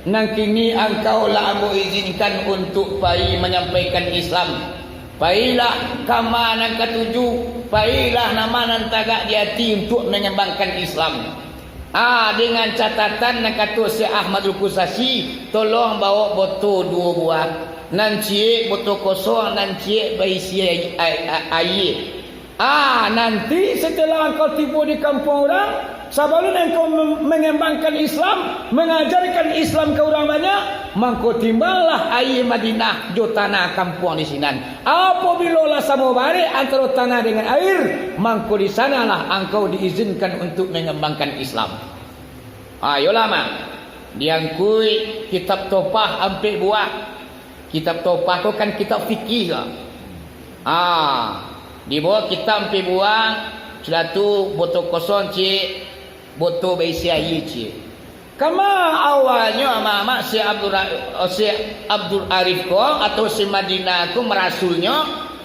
nan kini angkau lah ambo izinkan untuak pai manyampaikan Islam. Pailah ka ma nan katuju, pailah nan ma nan tagak di ati untuak mangambangkan Islam." Ah, dengan catatan nan kato Syekh Ahmadul Kusasi, tolong baok boto duo buah. Nan ciek boto kosong, nan ciek baisi ai-, ai-, ai-, aia. Ah, nanti setelah angkau tibo di kampuang urang, Sabalun angkau mem-, mangambangkan Islam, mangajarkan Islam ka urang banyak, mangko timbanglah aia Madinah jo tanah kampuang di sinan. Apabilo lah samo barek antaro tanah dengan aia, mangko di sanalah angkau diizinkan untuak mangambangkan Islam. Ayolah, Mak. Diangkuik kitab Tuhfah ampek buah. Kitab Tuhfah ko kan kitab fikih lah. Ah, dibawa kitab ampek buah, sudah tu botol kosong ciek, botol baisi aia ciek. Kama awalnyo amak-amak Syekh Abdul Ra-, Syekh Abdul Arif ko atau Syekh Madinah ko marasulnyo,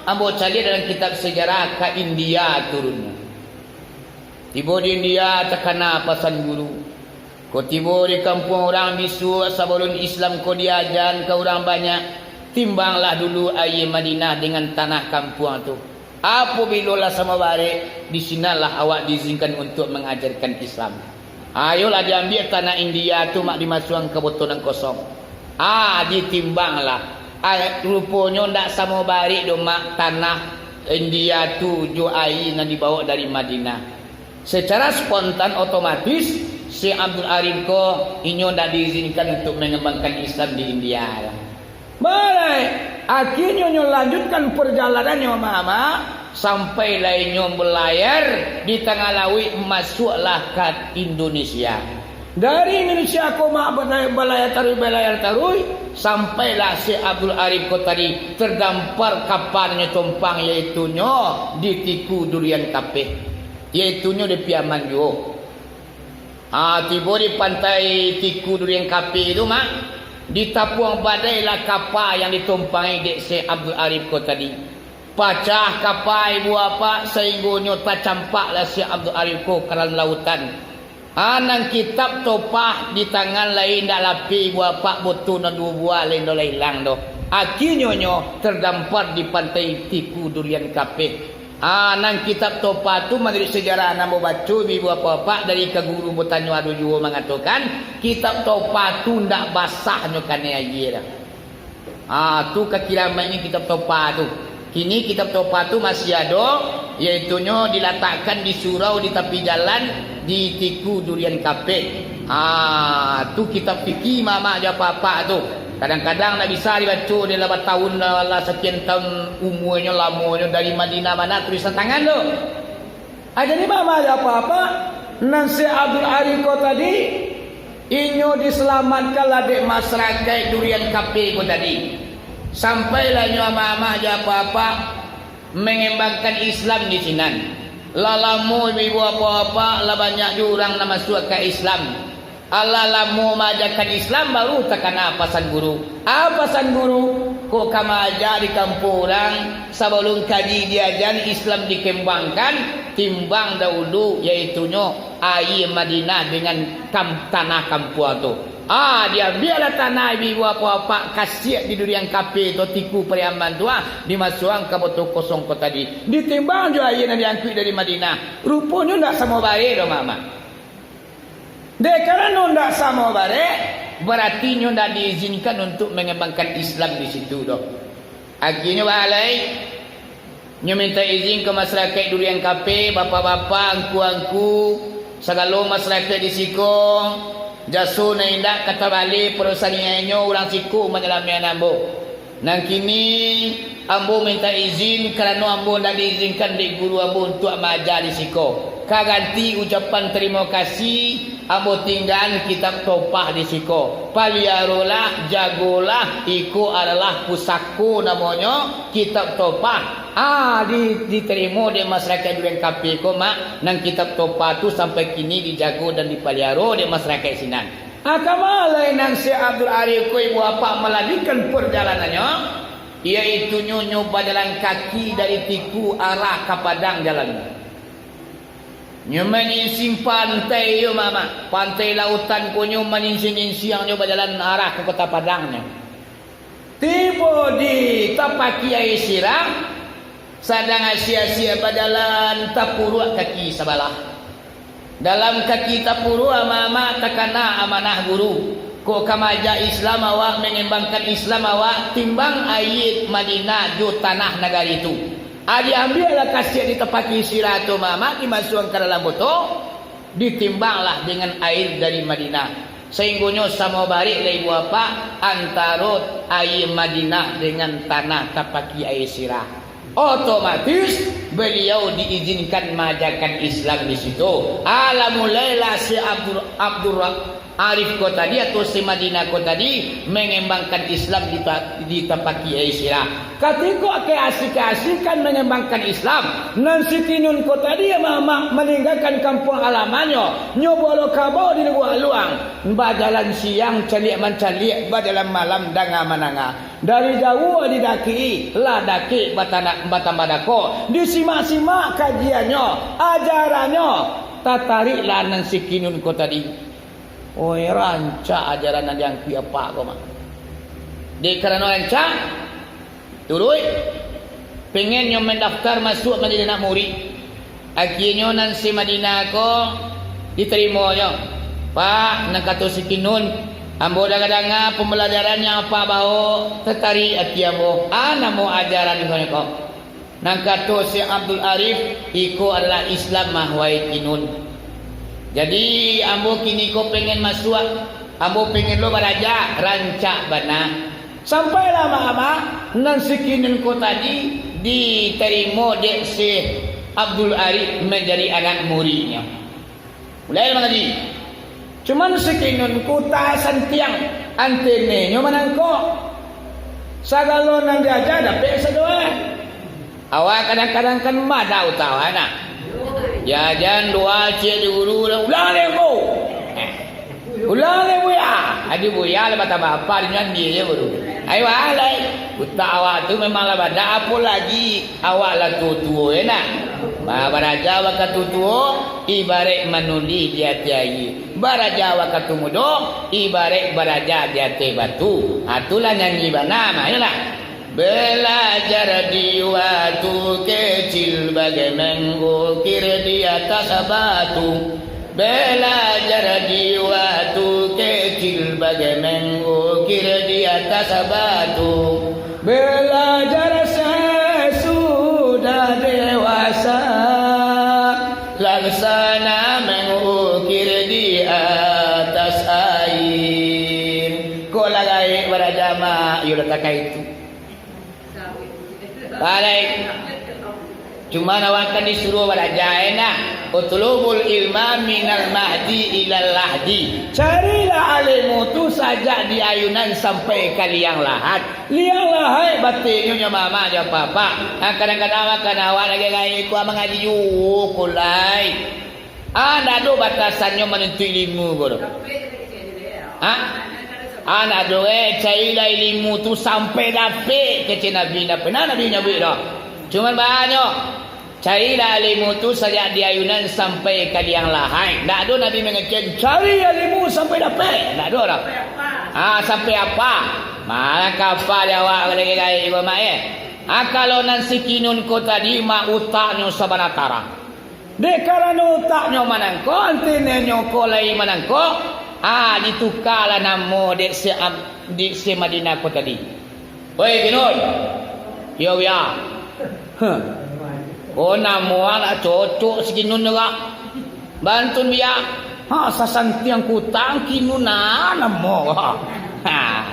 ambo caliak dalam kitab sejarah ka India turunnyo. Tibo di India, takana pasan guru. Ko tibo di kampuang urang bisuak, sabalun Islam ko diajan ka urang banyak, timbanglah dulu aia Madinah dengan tanah kampuang tu. Apabilo lah samo barek, di sinanlah awak diizinkan untuak mangajarkan Islam. Ayolah diambiak tanah India tu, Mak, dimasuakan ka botol nan kosong. Ah, ditimbanglah. Ah, ruponyo ndak samo barek doh, Mak, tanah India tu jo aia nan dibawok dari Madinah. Secara spontan, otomatis, Syekh Abdul Arif ko, inyo ndak diizinkan untuak mangambangkan Islam di India. Balai, akhirnyo nyo lanjutkan parjalanannyo, Mak, sampailah inyo balayar di tangah lauik, masuaklah ka Indonesia. Dari Indonesia ko, Mak, balayar, balayar taruih, balayar taruih, sampailah Syekh Abdul Arif ko tadi, tardampar kapa nan nyo tompang, yaitunyo di Tiku Durian Kapeh, yaitunyo di Piaman juo. Ah, tibo di pantai Tiku Durian Kapeh tu, Mak, ditapuang badailah kapa yang ditompangi dek Syekh Abdul Arif ko tadi. Pacah kapa, Ibu Apak, sainggonyo tacampaklah Syekh Abdul Arif ko ka dalam lautan. Ah, nan kitab Tuhfah di tangan lai indak lapeh, Ibu Apak, botol nan duo buah lai indak lai ilang doh. Akhirnyo nyo tardampar di pantai Tiku Durian Kapeh. Ah, nan kitab Tuhfah tu, manuruik sejarah nan ambo baco, Ibu Apak-apak, dari ka guru batanyo ado juo mangatokan, kitab Tuhfah tu ndak basah nyo kanai aia doh. Ah, tu ka kiramaiknyo kitab Tuhfah tu. Kini kitab Tuhfah tu masih ado, yaitunyo dilatakkan di surau di tapi jalan di Tiku Durian Kapeh. Ah, tu kitab fikih Mak-mak jo Apak-apak tu. Kadang-kadang ndak bisa dibaco, dek lah batahun lah, lah sakian tahun umuanyo, lamonyo dari Madinah, mana tulisan tangan tu. Ah, jadi, Mak-mak jo Apak-apak, nan Syekh Abdul Arif ko tadi, inyo disalamatkanlah dek masarakaik Durian Kapeh ko tadi. Sampailah inyo, Mak-mak jo Apak-apak, mangambangkan Islam di sinan. Lah lamo, Ibu-ibu, Apak-apak, lah banyak juo urang nan masuak ka Islam. Alah lamo maajakan Islam, baru takana pasan guru. Ah, pasan guru, kok ka maaja di kampuang urang, sabalun kaji diaja, Islam dikambangkan, timbang dahulu, yaitunyo aia Madinah dengan kam-, tanah kampuang tu. Ah, diambiaklah tanah Ibu-ibu, Apak-apak, kasiak di Durian Kapeh tu, Tiku Pariaman tu, ah, dimasuakan ka botol kosong ko tadi. Ditimbang jo aia nan diangkuik dari Madinah. Ruponyo ndak samo barek doh, Mak-mak. Dek karano ndak samo barek, barati inyo ndak diizinkan untuak mangambangkan Islam di situ doh. Agiahnyo baa lai, nyo mintak izin ka masarakaik Durian Kapeh, bapak-bapak, angku-angku, sagalo masarakaik di siko, jaso nan indak ka tabaleh parasaniainnyo, urang siko manyalamian ambo. Nan kini, ambo mintak izin, karano ambo ndak diizinkan dek guru ambo untuak maaja di siko. Ka ganti ucapan tarimo kasih, ambo tinggaan kitab Tuhfah di siko. Paliarolah, jagolah, iko adalah pusako namonyo, kitab Tuhfah. Ah, di-, ditarimo dek masarakaik Durian Kapeh ko, Mak, nan kitab Tuhfah tu sampai kini dijago dan dipaliaro dek masarakaik sinan. Ah, kama lai nan Syekh Abdul Arif ko, Ibu Apak, malanjuikkan parjalanannyo, yaitunyo nyo bajalan kaki dari Tiku arah ka Padang jalannyo. Nyo manyinsing pantai yo, Mak-mak, pantai lautan ko nyo manyinsing-nyinsiang nyo bajalan arah ka Kota Padang nyo. Tibo di tapaki aia sirah, sadang asiak-asiak bajalan, tapuruak kaki sabalah. Dalam kaki tapuruak, Mak-mak, takana amanah guru. Kok ka maaja Islam awak, mangambangkan Islam awak, timbang aia Madinah jo tanah nagari tu. Ah, diambiaklah kasiak di tapaki sirah tu, Mak-mak, dimasuakan ka dalam botol. Ditimbanglah dengan air dari Madinah, sahinggonyo samo barek lai buah apak antaro air Madinah dengan tanah tapaki air sirah. Otomatis, baliau diizinkan maajakan Islam di situ. Alah, mulailah si Abdul, Abdul Arif ko tadi atau si Madinah ko tadi mangambangkan Islam di ta-, di tapaki air sirah. Katiko ka asik-asikan mangambangkan Islam, nan si Kinun ko tadi ma-, ma-, maninggakan kampuang alamannyo, nyo balo kabau di Lubuak Aluang, bajalan siang caliak mancaliak, bajalan malam danga mandanga. Dari jauah didaki-i, lah dakek batana-, batambah dakok. Disimak-simak kajiannyo, ajarannyo, tatariklah nan si Kinun ko tadi. Oi, rancak ajaran nan diangkuik apak ko mah. Dek karano rancak, turuik, pengennyo mandaftar masuak manjadi anak murid. Akienyo nan si Madinah ko ditarimonyo. "Pak," nan kato si Kinun, "ambo danga-danga pambalajaran nan Apak baok, tatarik ati ambo. A namo ajaran ko?" Nan kato Syekh Abdul Arif, "Iko adalah Islam mah, wahai Kinun. Jadi, ambo kiniko pengen masuak, ambo pengen lo baraja, rancak bana." Sampailah amak-amak, nan si Kinun ko tadi ditarimo dek Syekh Abdul Arif manjadi anak muridnyo. Mulai mangaji. Cuman si Kinun ko tasantiang, antenenyo manangkok. Sagalo nan diaja dapek sadoe. Awak kadang-kadang kan madah utak awak nah. Diaja dua ciek di guru, ulang lai ko. Ulang lai buya. Adi buya lah batambah apa, di nan dia je guru. Ai wah lai. Utak awak tu memang lah badah, apo lagi awak lah tuo-tuo, yo nah. Ba-, baraja wakatu tuo, ibaraik manundi di ateh aia. Baraja wakatu mudo, ibaraik baraja di ateh batu. Ha, tu lah nyanyi bana mah, yo lah. Balajar di wakatu kecil bagai mangukir di ateh batu. Balajar di wakatu kecil bagai mangukir di ateh batu. Balajar sasudah dewasa, laksana mangukir di ateh aia. Kok lah gaek baraja mah, iyo lah takah itu. Baliak. Cuman awak kan disuruah baraja, eh, nah. "Utlubul ilma minal mahdi ilal lahdi." Carilah ilmu tu sajak di ayunan sampai ka liang lahat. Liang lahat batinyo nyo mamak jo apak-apak. Nah, kadang-kadang awak kan awak lagi gaek ko mangaji juo ko lai. Ah, ndak ado batasannyo manuntuik ilmu ko tu. Ha? Ah, ndak ado, eh, carilah ilmu tu sampai dapek, kecek Nabi, ndak pernah Nabi nyabuik doh. Cuman banyak. Carilah ilmu tu sajak di ayunan sampai ka liang lahat. Ndak ado Nabi mangecek, "Cari ilmu sampai dapek." Ndak ado doh. Ah, sampai apa? Malah ka apa di awak lagi gaek ko, mak, eh? Ah, kalau nan si Kinun ko tadi, mak, utaknyo sabana tarang. Dek karano utaknyo manangkok, antenenyo ko lai manangkok, ah, ditukalah namo dek si Am-, dek si Madinah ko tadi. "Woi, Kinun." "Iyo, Buya." "Huh. Oh, namo anak cocok si Kinun tu, Kak." "Bantun, Buya." "Ha, sasantiang kutang Kinun, ah, namo." Ha.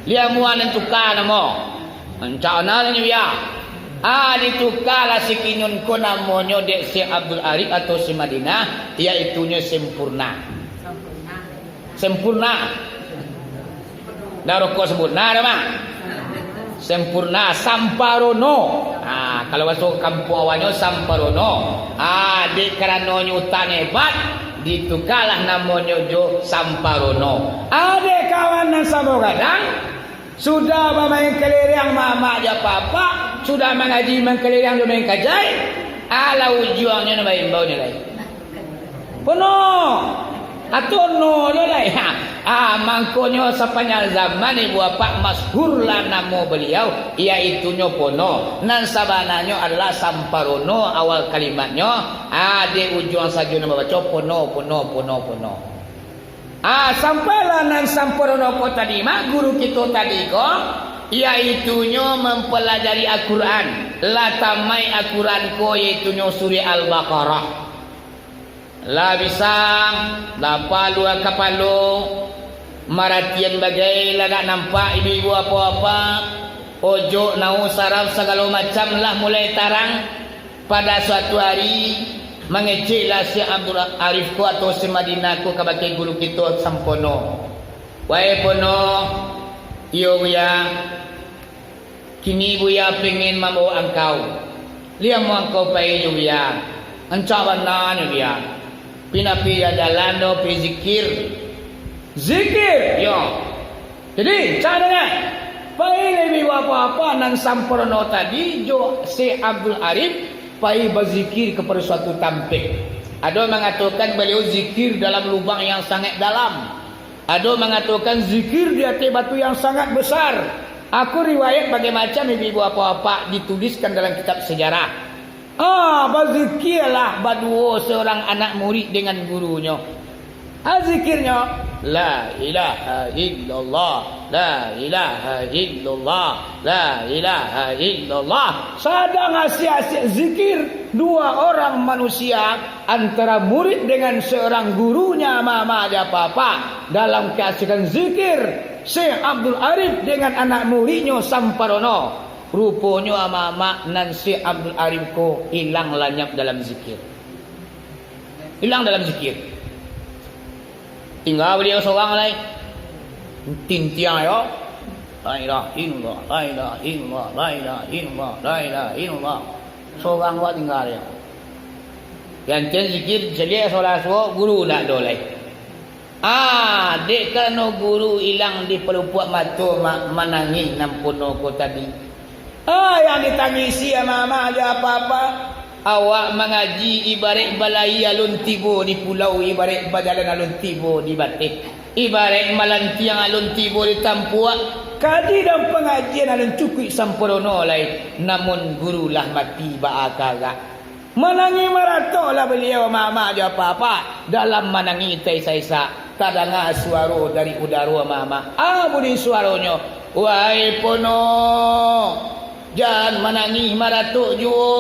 Liamuan nan tuka namo. Rancak bana nyo, Buya. Ah, ditukalah si Kinun ko namonyo dek si Abdul Arif atau si Madinah, yaitunyo Sempurna. Sempurna. Ndak rokok Sempurna doh, Mak. Sempurna, Samparono. Ah, kalau baso kampuang awaknyo Samparono. Ah, dek karano nyo utaknyo hebat, ditukalah namonyo jo Samparono. Ah, dek kawan nan samo gadang, sudah bamain kaliriang mamak jo apak-apak, sudah mangaji mangkaliriang jo main kajai, alah ujuangnyo nan baimbau nyo lai. Pono! Atau no jo lai. Ha. Ah, mangkonyo sapanjang zaman ibu apak masyhurlah namo baliau, yaitunyo Pono. Nan sabananyo adalah Samparono awal kalimatnyo. Ah, di ujuang sajo nan babaco Pono, Pono, Pono, Pono. Ah, sampailah nan Samparono ko tadi, mak, guru kito tadi ko, yaitunyo mampalajari Al-Quran. Lah tamaik Al-Quran ko, yaitunyo surah Al-Baqarah. Lah bisa, lah palua kapalo, maratian bagai lah dak nampak ibu-ibu apak-apak, ojok nau saraf sagalo macam lah mulai tarang. Pada suatu hari, mangeceklah si Abdul Arif ko atau si Madinah ko kabake guru kito Sampono. Wahai Pono, iyo Buya, kini Buya pengen mambawa angkau. Liamu angkau pai jo Buya. Rancak bana nyo Buya. Pi napi jalan do pai zikir. Zikir, yo. Jadi, rancak dengar. Pai lai ibu apak-apak nan Sampono tadi jo Syekh Abdul Arif pai bazikir kapado suatu tampek. Ado mangatokan baliau zikir dalam lubang yang sangat dalam. Ado mangatokan zikir di ateh batu yang sangat besar. Aku riwayat bagai macam ibu-ibu apak-apak dituliskan dalam kitab sejarah. Ah, bazikirlah baduo seorang anak murid dengan gurunyo. Ah, zikirnyo, "La ilaha illallah, la ilaha illallah, la ilaha illallah." Sadang asik-asik zikir, dua orang manusia, antara murid dengan seorang gurunya, mama jo papa, dalam keasikan zikir, Syekh Abdul Arif dengan anak muridnyo Sampono. Ruponyo amak-amak nan Syekh Abdul Arif ko ilang lanyap dalam zikir. Ilang dalam zikir. Tingga baliau sorang lai. Tintiang yo. La ilaha illallah, la ilaha illallah, la ilaha illallah, la ilaha illallah. Sorang wak tingga yo. Gantian zikir, caliak solat suok, guru ndak ado lai. Ah, dek karano guru ilang di palupuak mato ma-, manangih nan Pono ko tadi. Ah, yang ditangisi amak-amak jo papa. Awak mangaji ibaraik balayia alun tibo di pulau, ibaraik bajalan alun tibo di bateh, ibaraik malantiang alun tibo di tampuak. Kaji dan pangajian alun cukuik sampurno lai, namun guru lah mati baa karak. Manangih maratok lah baliau, amak-amak jo papa. Dalam manangih taisak-isak, tadanga suaro dari udaro, amak-amak. Ah, bunyi suaronyo, "Wahai Pono, jan manangih maratok juo.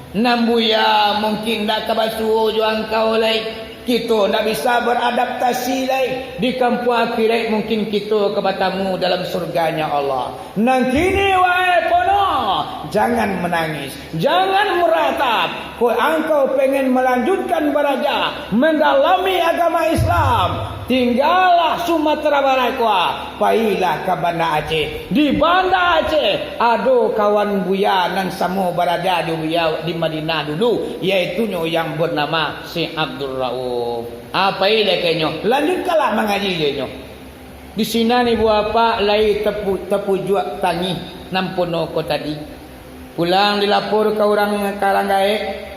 Nan Buya mungkin ndak ka basuo jo angkau lai. Kito ndak bisa baradaptasi lai. Di kampuang akhirat mungkin kito ka batamu dalam surganya Allah. Nan kini, wahai Pono, jangan manangih, jangan maratap. Kok angkau pengen malanjutkan baraja, mandalami agama Islam, tinggalah Sumatera Barat ko, pailah ka Banda Aceh. Di Banda Aceh, ado kawan Buya nan samo baraja jo Buya di Madinah dulu, yaitunyo yang banamo Syekh Abdul Rauf. Ah, pailah ka inyo, lanjutkanlah mangaji jo inyo." Di sinan ibu apak lai tapu-, tapujuak tangih nan Pono ko tadi. Pulang dilapor ka urang, ka urang gaek.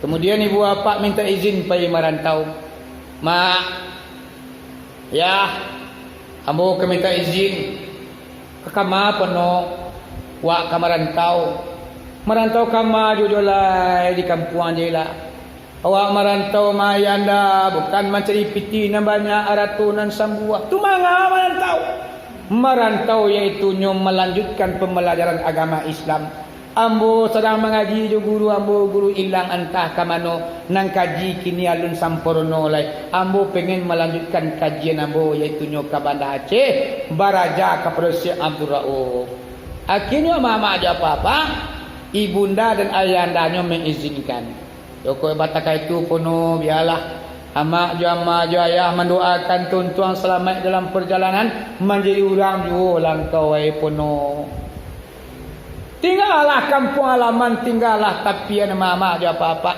Kamudian ibu apak mintak izin pai marantau. "Mak, Yah, ambo ka mintak izin." "Ka kama, Pono?" "Wak ka marantau." "Marantau kama juo lai, di kampuang je lah?" "Awak marantau, Mak Ayahanda, bukan mancari pitih nan banyak, arato nan sambuah." "Tu manga marantau?" "Marantau yaitunyo malanjutkan pambalajaran agama Islam. Ambo sadang mangaji jo guru ambo, guru ilang antah ka mano, nan kaji kini alun sampurno lai. Ambo pengen malanjutkan kajian ambo, yaitunyo ka Banda Aceh, baraja kapado Syekh Abdul Rauf." Akhirnyo, amak-amak jo papa, ibunda dan ayahandanyo mangizinkan. Jokok bataka itu, Pono, bialah. Amak jo ama jo ayah mandoakan tuntuang salamaik dalam parjalanan, manjadi urang juo lah angkau, wahai Pono. Tinggalah kampuang halaman, tinggalah tapian amak-amak jo apak-apak.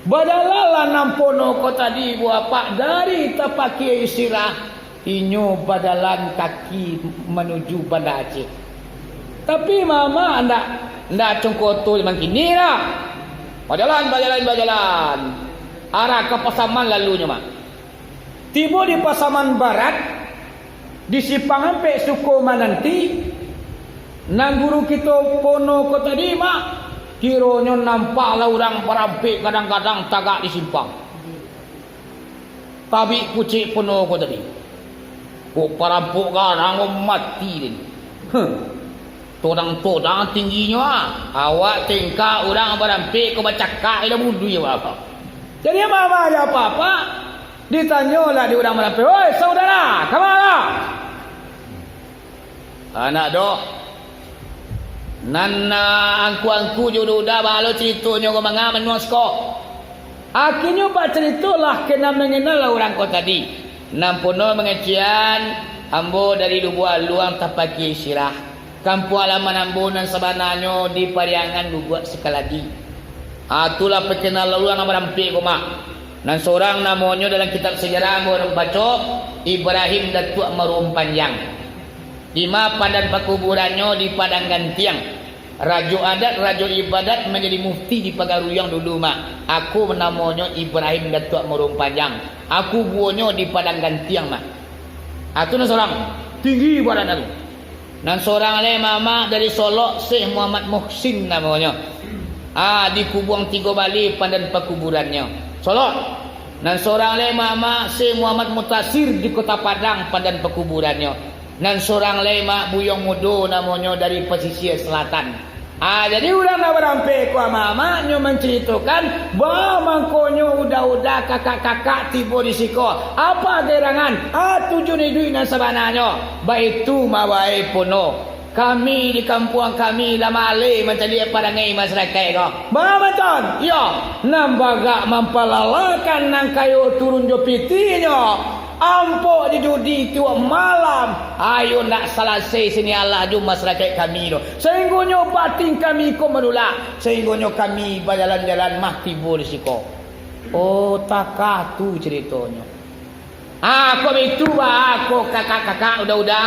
Bajalanlah nan Pono ko tadi, ibu apak, dari tapakie sirah, inyo bajalan kaki manuju Banda Aceh. Tapi, mama, ndak, ndak congkoto mangkini lah. Bajalan, bajalan, bajalan. Arah ka Pasaman lalunyo, Mak. Tibo di Pasaman Barat, di Simpang Ampek Suko Mananti, nan guru kito Pono ko tadi, Mak, kironyo nampaklah urang barampek gadang-gadang tagak di simpang. Tabik kucek Pono ko tadi. Kok parampok garang ko mati den. Huh. Todang-todang tingginyo, ah. Awak tengka urang barampek ko bacakak ila bulu yo, Bapak. Jadi, mama jo papa ditanyolah di urang marampek, "Oi, saudara, kama?" Anak doh. Nan, ah, angku-angku jo uda-uda baa lo caritonyo ko manga manuang siko. Akhirnyo bacaritolah ka nan mangenal urang ko tadi. Nan pono mangecekan, ambo dari Lubuak Aluang Tapaki Sirah. Kampuang alaman ambo nan sabananyo di Pariangan Lubuak Sakaladi. Ah, tu lah pakenal urang nan barampek ko, Mak. Nan sorang namonyo dalam kitab sajarah ambo baco, Ibrahim Datuak Maruang Panjang. Di ma pandan pakuburannyo di Padang Gantiang. Rajo adat, rajo ibadat manjadi mufti di Pagaruyuang dulu, Mak. Aku namonyo Ibrahim Datuak Maruang Panjang. Aku kubuanyo di Padang Gantiang, Mak. Ah, tu nan sorang. Tinggi badan tu. Nan sorang lai, Mak, dari Solok, Syekh Muhammad Muhsin namonyo. Ah, dikubuang tigo baleh pandan pakuburannyo. Solok. Nan sorang lai, Mak, Syekh Muhammad Mutasir di Kota Padang pandan pakuburannyo. Nan sorang lai, Mak, Buyuang Mudo namonyo dari Pasisia Selatan. Ah, jadi urang nan barampek ko, Mak, nyo mancaritokan, baa mangkonyo uda-uda, kakak-kakak tibo di siko. Apa gerangan? Ah, tujuan iduik nan sabananyo. Baitu, Mak, bae pono. Kami di kampuang kami lah maleh mancaliak parangai masarakaik ko. Baa, Mak Ton? Iyo, nan bagak mampalalakan nan kayo turun jo pitihnyo. Ampok di dudi tiok malam, ayo ndak salasai sini alah jo masarakaik kami tu. Sainggonyo batin kami ko manulak, sainggonyo kami bajalan-jalan mah tibo di siko. Oh, takah tu caritonyo. Ah, kok baitu baa ko kakak-kakak, uda-uda.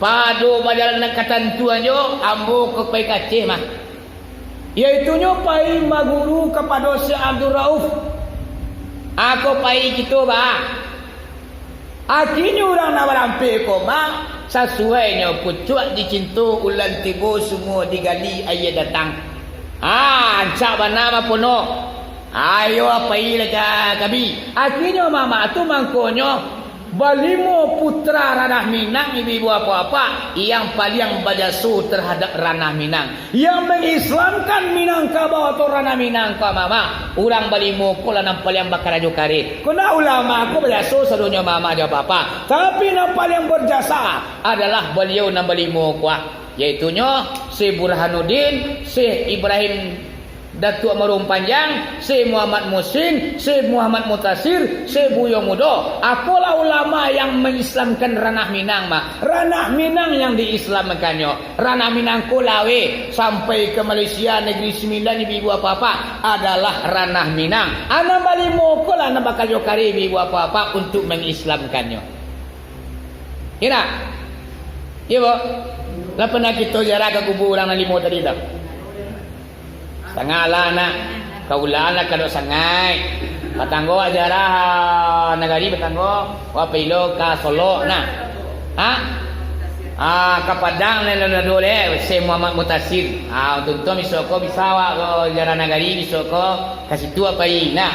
Pado bajalan nan ka tantu ajo, ambo ka pai ka Aceh mah. Yaitunyo pai baguru kapado Syekh Abdul Rauf. Ako pai kito, Bah. Akinyo urang nan barampek ko, Bah, sasuainyo pucuak dicinto, ulan tibo sumua digali aia datang. Ah, rancak bana mah pono. Ayo, pailah ka kami. Akinyo mamak tu mangkonyo balimo putra Ranah Minang, ibu-ibu, apak-apak, yang paliang bajaso tarhadap Ranah Minang, yang mangislamkan Minangkabau atau Ranah Minang ko, mamak. Urang balimo ko lah nan paliang bakarajo kareh. Ko ndak ulama ko bajaso sadonyo, mamak jo apak-apak. Tapi nan paliang bajasa adalah baliau nan balimo ko, ah. Yaitunyo Syekh Burhanuddin, Syekh Ibrahim Datuak Maruang Panjang, Syekh Muhammad Muhsin, Syekh Muhammad Mutasir, Syekh Buyuang Mudo. Akolah ulama yang mangislamkan Ranah Minang, Mak. Ranah Minang yang diislamkannyo. Ranah Minang ko laweh sampai ka Malaysia, Negeri Sembilan, ibu-ibu, apak-apak, adalah Ranah Minang. A nan balimo ko lah nan bakarajo kareh, ibu-ibu, apak-apak, untuak mangislamkannyo. Kira? Iyo, Bo? Lah pernah kito ziarah ka kubua urang nan limo tadi tu? Satangah lah, nak. Kaulaan lah kadok sangaik. Batanggo wak ziarah, ah, nagari batanggo, wak pailo ka Solok, nah. Ha? Ah, ka Padang, lah, lah, lah, dulu, eh, Syekh Muhammad Mutasir. Ah, untuang-untuang bisuak ko bisa wak, ko ziarah nagari, bisuak ko ka situ wak pai, nah.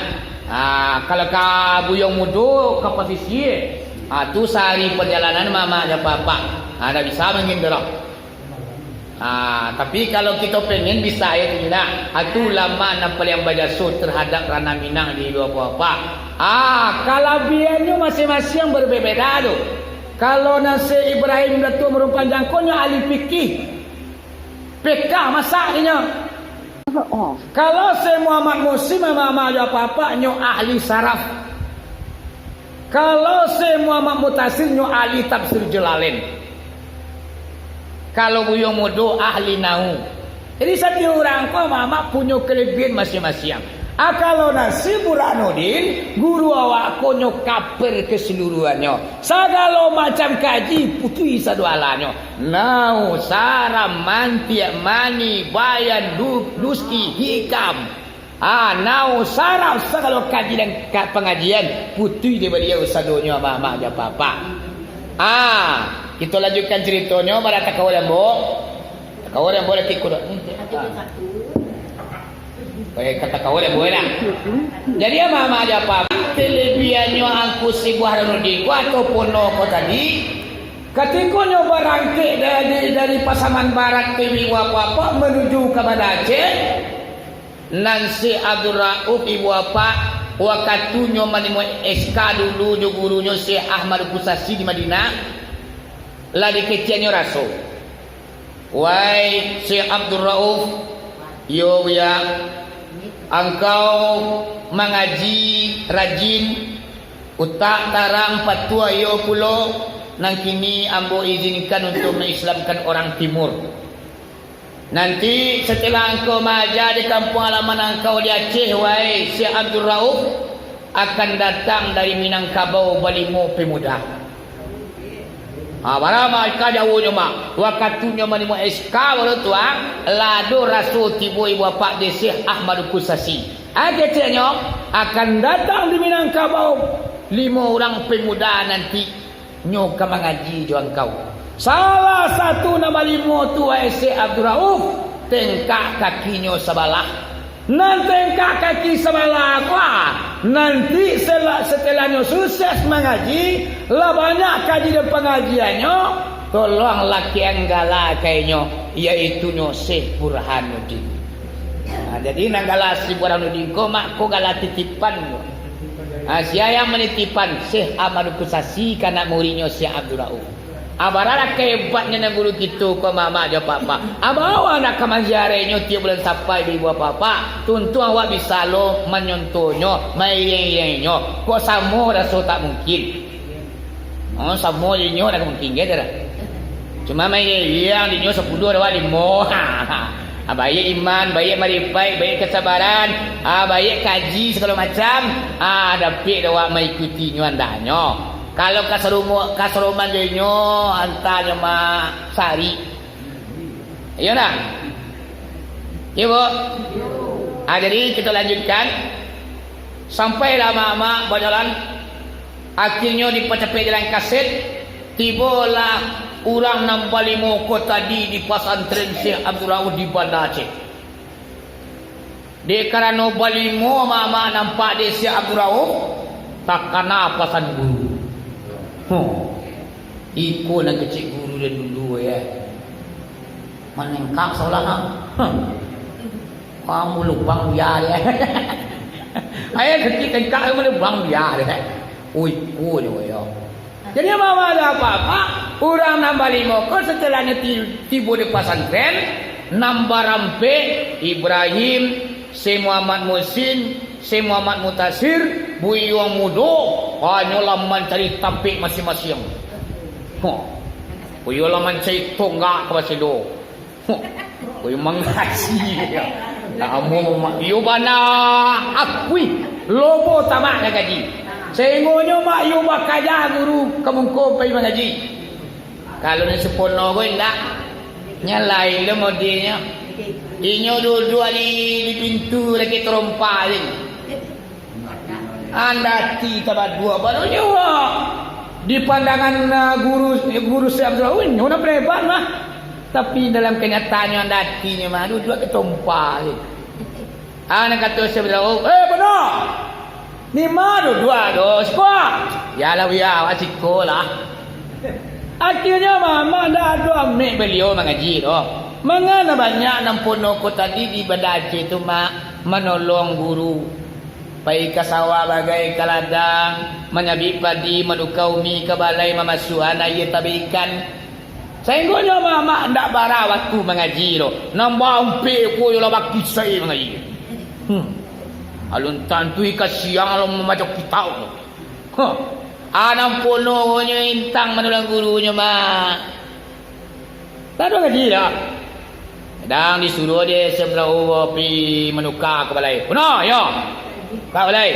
Ah, kalau ka Buyuang Mudo, ka pasisia, ah, tu sahari pajalanan, mamak jo apak-apak. Ah, ndak bisa mangin tu doh. Ah, tapi kalau kito pengen, bisa yo tu, nah. Ah, tu ulama nan paliang bajaso tarhadap Ranah Minang di luar apak-apak. Ah, kalabiahannyo masiang-masiang barbeda-beda tu. Kalau nan Syekh Ibrahim Datuak Maruang Panjang ko nyo ahli fikih, fikah masak inyo. Kalau Syekh Muhammad Muhsin, mamak jo apak-apak, nyo ahli saraf. Kalau Syekh Muhammad Mutasir, nyo ahli tafsir Jalalain. Kalau Buyuang Mudo, ahli nahwu. Jadi, satiok urang ko, mamak, punyo kalabiahan masiang-masiang. Ah, kalau nan Syekh Burhanuddin, guru awak ko nyo kapal kasaluruahannyo. Sagalo macam kaji, putuih sado alanyo. Nahwu, saraf, mantiak, ma'ani, bayan, du-, nuski, hikam. Ah, nahwu, saraf, sagalo kaji dan ka-, pangajian, putuih dek baliau sadonyo, mamak jo apak-apak. Ah, kito lanjuikkan caritonyo, baa takah urang, Bo. Takah urang, Bo, lah kikudo. Eh, kata kau lah, Bo, lah. Jadi, mamak jo apak-apak, kalabiahannyo Angku Syekh Burhanuddin ko atau pono ko tadi, katiko nyo barangkek dari, dari Pasaman Barat, ibu-ibu, apak-apak, manuju ka Banda Aceh, Nan Syekh Abdul Rauf ibu apak, wakatunyo manimo S K dulu jo gurunyo Syekh Ahmad Kusasi di Madinah, lah dikecekanyo raso. Wai Syekh Abdul Rauf, yo Buya, angkau mangaji rajin, utak tarang patuah iyo pulo, nan kini ambo izinkan untuak ma-Islamkan urang Timur. Nanti, setelah angkau maaja di kampuang halaman angkau di Aceh, wai Syekh Abdul Rauf, akan datang dari Minangkabau balimo pemuda. Ha, bara mah ka jauahnyo, Mak. Wakatunyo manimo S K baru tu, ah, lah ado raso tibo ibu apak di Syekh Ahmad Kusasi. Ah, keceknyo, akan datang di Minangkabau limo urang pemuda nanti. Nyo ka mangaji jo angkau. Salah satu nan balimo tu, wahai Syekh Abdul Rauf, tengkak kakinyo sabalah. Nan tengkak kaki sabalah ko, ah, nanti sela-, satelahnyo sukses mangaji, lah banyak kaji dan pangajiannyo, tolong lakian gala ka inyo, yaitunyo Syekh Burhanuddin. Nah, jadi nan gala Syekh Burhanuddin ko, Mak, ko gala titipan ko. Ha, sia yang manitipan Syekh Ahmad Kusasi ka anak muridnyo Syekh Abdul Rauf. Ha, baralah kahebatnyo nan guru kito ko, Mamak jo Apak-apak. Ha, bawa nak ka manziarahinyo tiok bulan Safar, ibu apak-apak. Tuntuang awak bisa lo manyontohnyo, mairing-iringnyo. Kok samo raso tak mungkin. Oh, samo jo inyo dak mungkin, gitu dah. Cuma main yang dinyo sapuluah, dek awak limo. Ah, baiak iman, baiak maripaik, baiak kasabaran, ah, baiak kaji sagalo macam, ah, dapek dek awak maikuti inyo andahnyo. Kalau kasarumo-, kasaroman jo inyo, antahnyo ma-, sari. Iyo ndak? Iyo, Bu? Ah, jadi, kito lanjutkan. Sampailah amak-amak bajalan. Akhirnyo dipacapek jalan kaset, tibolah urang nan balimo ko tadi di pasantren Syekh Abdul Rauf di Banda Aceh. Dek karano balimo amak-amak nampak dek Syekh Abdul Rauf, takana pasan guru. Huh. Iko nan kecek guru dari dulu, ya. Manengkak sabalah, ha. Huh. Kamu lubang biar, ya. Ayah kecek tengkak, kamu lubang biar, ya. Ui, ui, ui, ya. Jadi, amak-amak jo apak-apak, urang nan balimo ko satelahnyo ti-, tibo di pasantren, nan barampek Ibrahim, Syekh Muhammad Muhsin, Syekh Muhammad Mutasir, Buyuang Mudo, hanyo lah mancari tampek masiang-masiang. Huh. Buyuang lah mancari tonggak ka basido. Woi, mangaji. Namo Mak Iyo bana akui, lobo tamak ka gaji. Sainggonyo Mak Iyo bakaja guru ka muko pai mangaji. Kalau nan sampono ko indak, nyo lain lo modelnyo. Inyo duduak di, di pintu lagi tarompa tadi. Andati tabadua baru nyo, di pandangan, ah, guru, guru Syekh Abdul Rauf, nyo nan paling hebat mah. Tapi dalam kanyataannyo, andatinyo mah, duduak ka tarompa se. Ah, nan kato Syekh Abdul Rauf, "Eh, bana! Ni ma duduak tu, siko?" "Yalah, Buya, awak siko lah." Akhirnyo, mah, mah ndak ado amek baliau mangaji doh. Mangana banyak nan pono ko tadi di Banda Aceh tu, Mak, manolong guru. Pai ka sawah bagai ka ladang, manyabik padi, manuka umi ka balai, mamasuakan aia tabek ikan. Sainggonyo, Mak, Mak ndak bara wakatu mangaji doh. Nan baampek ko iyolah bakisai mangaji. Hmm. Alun tantu ka siang alun mambaco kitab tu. Huh. Anak pononyo intang manolong gurunyo, Mak. Tado gaji dah. Kadang disuruah dek Syekh Abdul Rauf pi manuka ka balai. Punah, yo. Ka balai.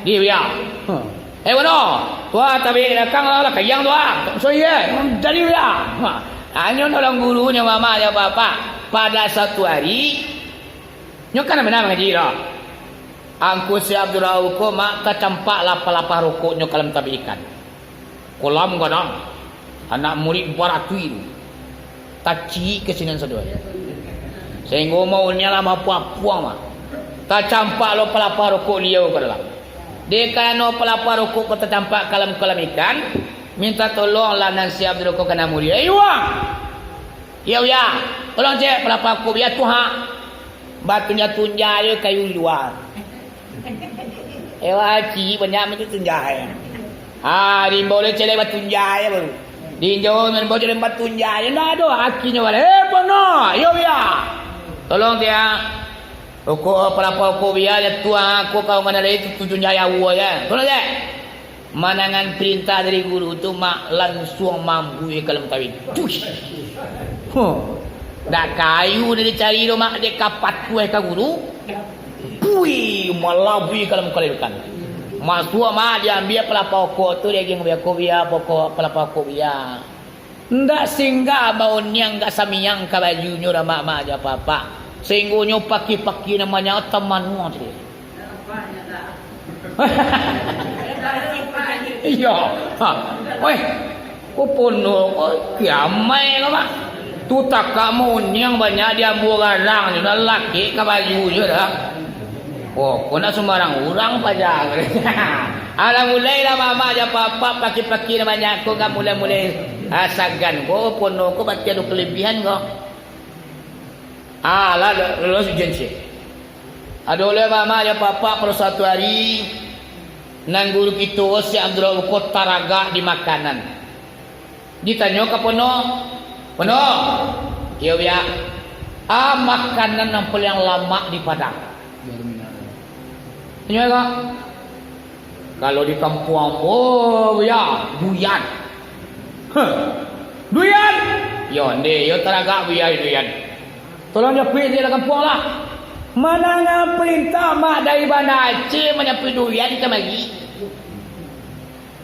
Di, Buya. Huh. Eh, punah. Tuah tabek lakang lah, lah kayang tuah. Tak usah, iya. Jadi, Buya. Ha. Hanyo nolong gurunyo, Mak, Mak, jo Apak-apak. Pada satu hari, nyo kan bana mangaji dah. Angku Syekh Abdul Rauf ko, Mak, tacampak lapah-lapah rokoknyo ka dalam tabek ikan. Kolam gadang, anak murid baratuih tu. Taciik ka sinan sadoe. Sainggo maulnyo lah maapuang-apuang, Mak. Tacampak lo palapah rokok liau ka dalam. Dek karano palapah rokok ko tacampak ka dalam kolam ikan, minta tolonglah nan Syekh Abdul Rauf ko ka anak murid. "Eh, Wang! Yo, Buya, tolong cek palapah rokok, Buya, tu ha." Batunja-tunja jo kayu di lua. Ewa, aci banyak macam tunja. Ha, diimbau lai caliak batunja baru. Diinjau main bocor batunja, ndak ado akinyo bala. Eh, pono, yo, Buya. Tolong, Buya. Pokok, palapah pokok, Buya, ya tuang, aku kau ngana lai tu tunja ya, Buya, ya. Tolong, ya. Mandangan parintah dari guru tu, Mak lansuang mambuih ka dalam tawin. Puih. Huh. Dak kayu nan dicari tu, Mak, dek ka patuah ka guru. Puih, malabuih ka dalam kalai ikan. Masuak, Mak, diambiak palapah pokok tu, diagiah Buya, ko, Buya, pokok palapah pokok, Buya. Ndak singgah bauniang, ndak samiang ka bajunyo, Mak, Mak, jo Apak-apak. Sahinggonyo pakia-pakia namonyo tamanuang tadi. Iyo. Ha. Weh, ko pono ko kiamai ko, Mak. Tu takah mauniang banyak di ambo gadang, nyo nan lakek ka bajunyo dah. Oh, ko ndak sumbarang urang paja. Alah, mulailah Mak-mak jo Apak-apak, pakia-pakia nan banyak ko, ndak mulai-mulai, ah, sagan ko, pono ko, batia ado kalabiahan ko. Ah, lah, lo-, lolos ujian ciek. Ado lai Mak-mak jo Apak-apak, pado satu ari, nan guru kito si Abdul Rauf ko taragak di makanan. Ditanyo ka pono, "Pono, iyo, Buya, a makanan nan paliang lamak di Padang?" Tanyo ka, "Kalau di kampuang ambo, Buya, duyan." "Heh, duyan?" "Iyo, ndeh, iyo taragak, Buya, duyan." "Tolong japuik di dalam kampuang lah." Mandangan parintah, Mak, dari Banda Aceh manjapuik duyan kamari.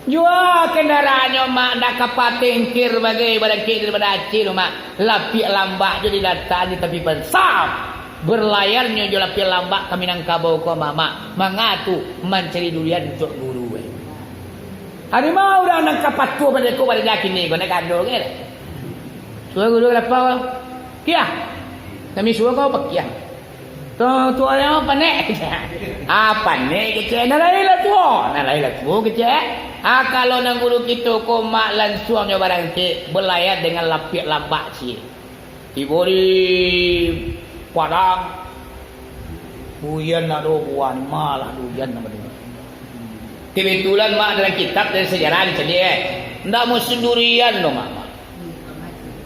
Jua kendaraannyo, Mak, ndak ka patengker bagai barangkek dari Banda Aceh tu, Mak. Lapiak lambak jo dilatak di tapi pansam. Berlayarnyo jo lapiak lambak ka Minangkabau ko, Mak, Mak. Manga tu mancari durian untuak guru, eh. Ari ma urang nan ka patuah bana ko, bana kini ko, nak kado ke? Suruah guru ka lapau. Kiah. Kami suruah kau pakiah. Tu, tu urang panek. Ah, panek kecek. Nan lain lah tuo. Nan lain lah tuo kecek. Ah, kalau nan guru kito ko, Mak, lansuangnyo barangkek, berlayar dengan lapiak lambak ciek. Tibo di Padang, duyan ado buah, malah duyan namo tu. Kebetulan, Mak, dalam kitab dari sejarah dicaliak, eh. Ndak musim durian tu, Mak.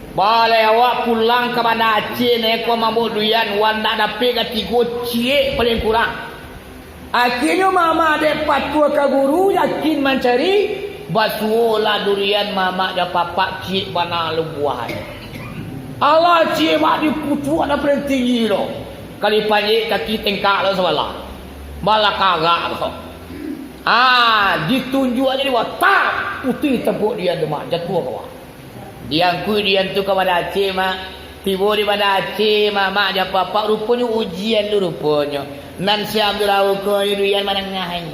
Balai awak pulang ka Banda Aceh, neko mambuek duyan, wan ndak dapek ka tigo ciek paling kurang. Akhirnyo, Mak-mak, dek patuah ka guru, yakin mancari, basuolah durian, Mak-mak, jo Apak-apak, ciek bana lo buahnyo. Alah, ciek, Mak, dipucuak nan paling tinggi tu. Kali panjek kaki tengkak lo sabalah. Balakagak tu. Ah, ditunjuak jadi watak, putih tampuak durian tu, Mak, jatuah ka bawah. Diangkuik durian tu ka Banda Aceh, Mak. Tibo di Banda Aceh, Mak-mak jo Apak-apak, ruponyo ujian tu ruponyo. Nan si Abdul Rauf ko, durian manangah ni.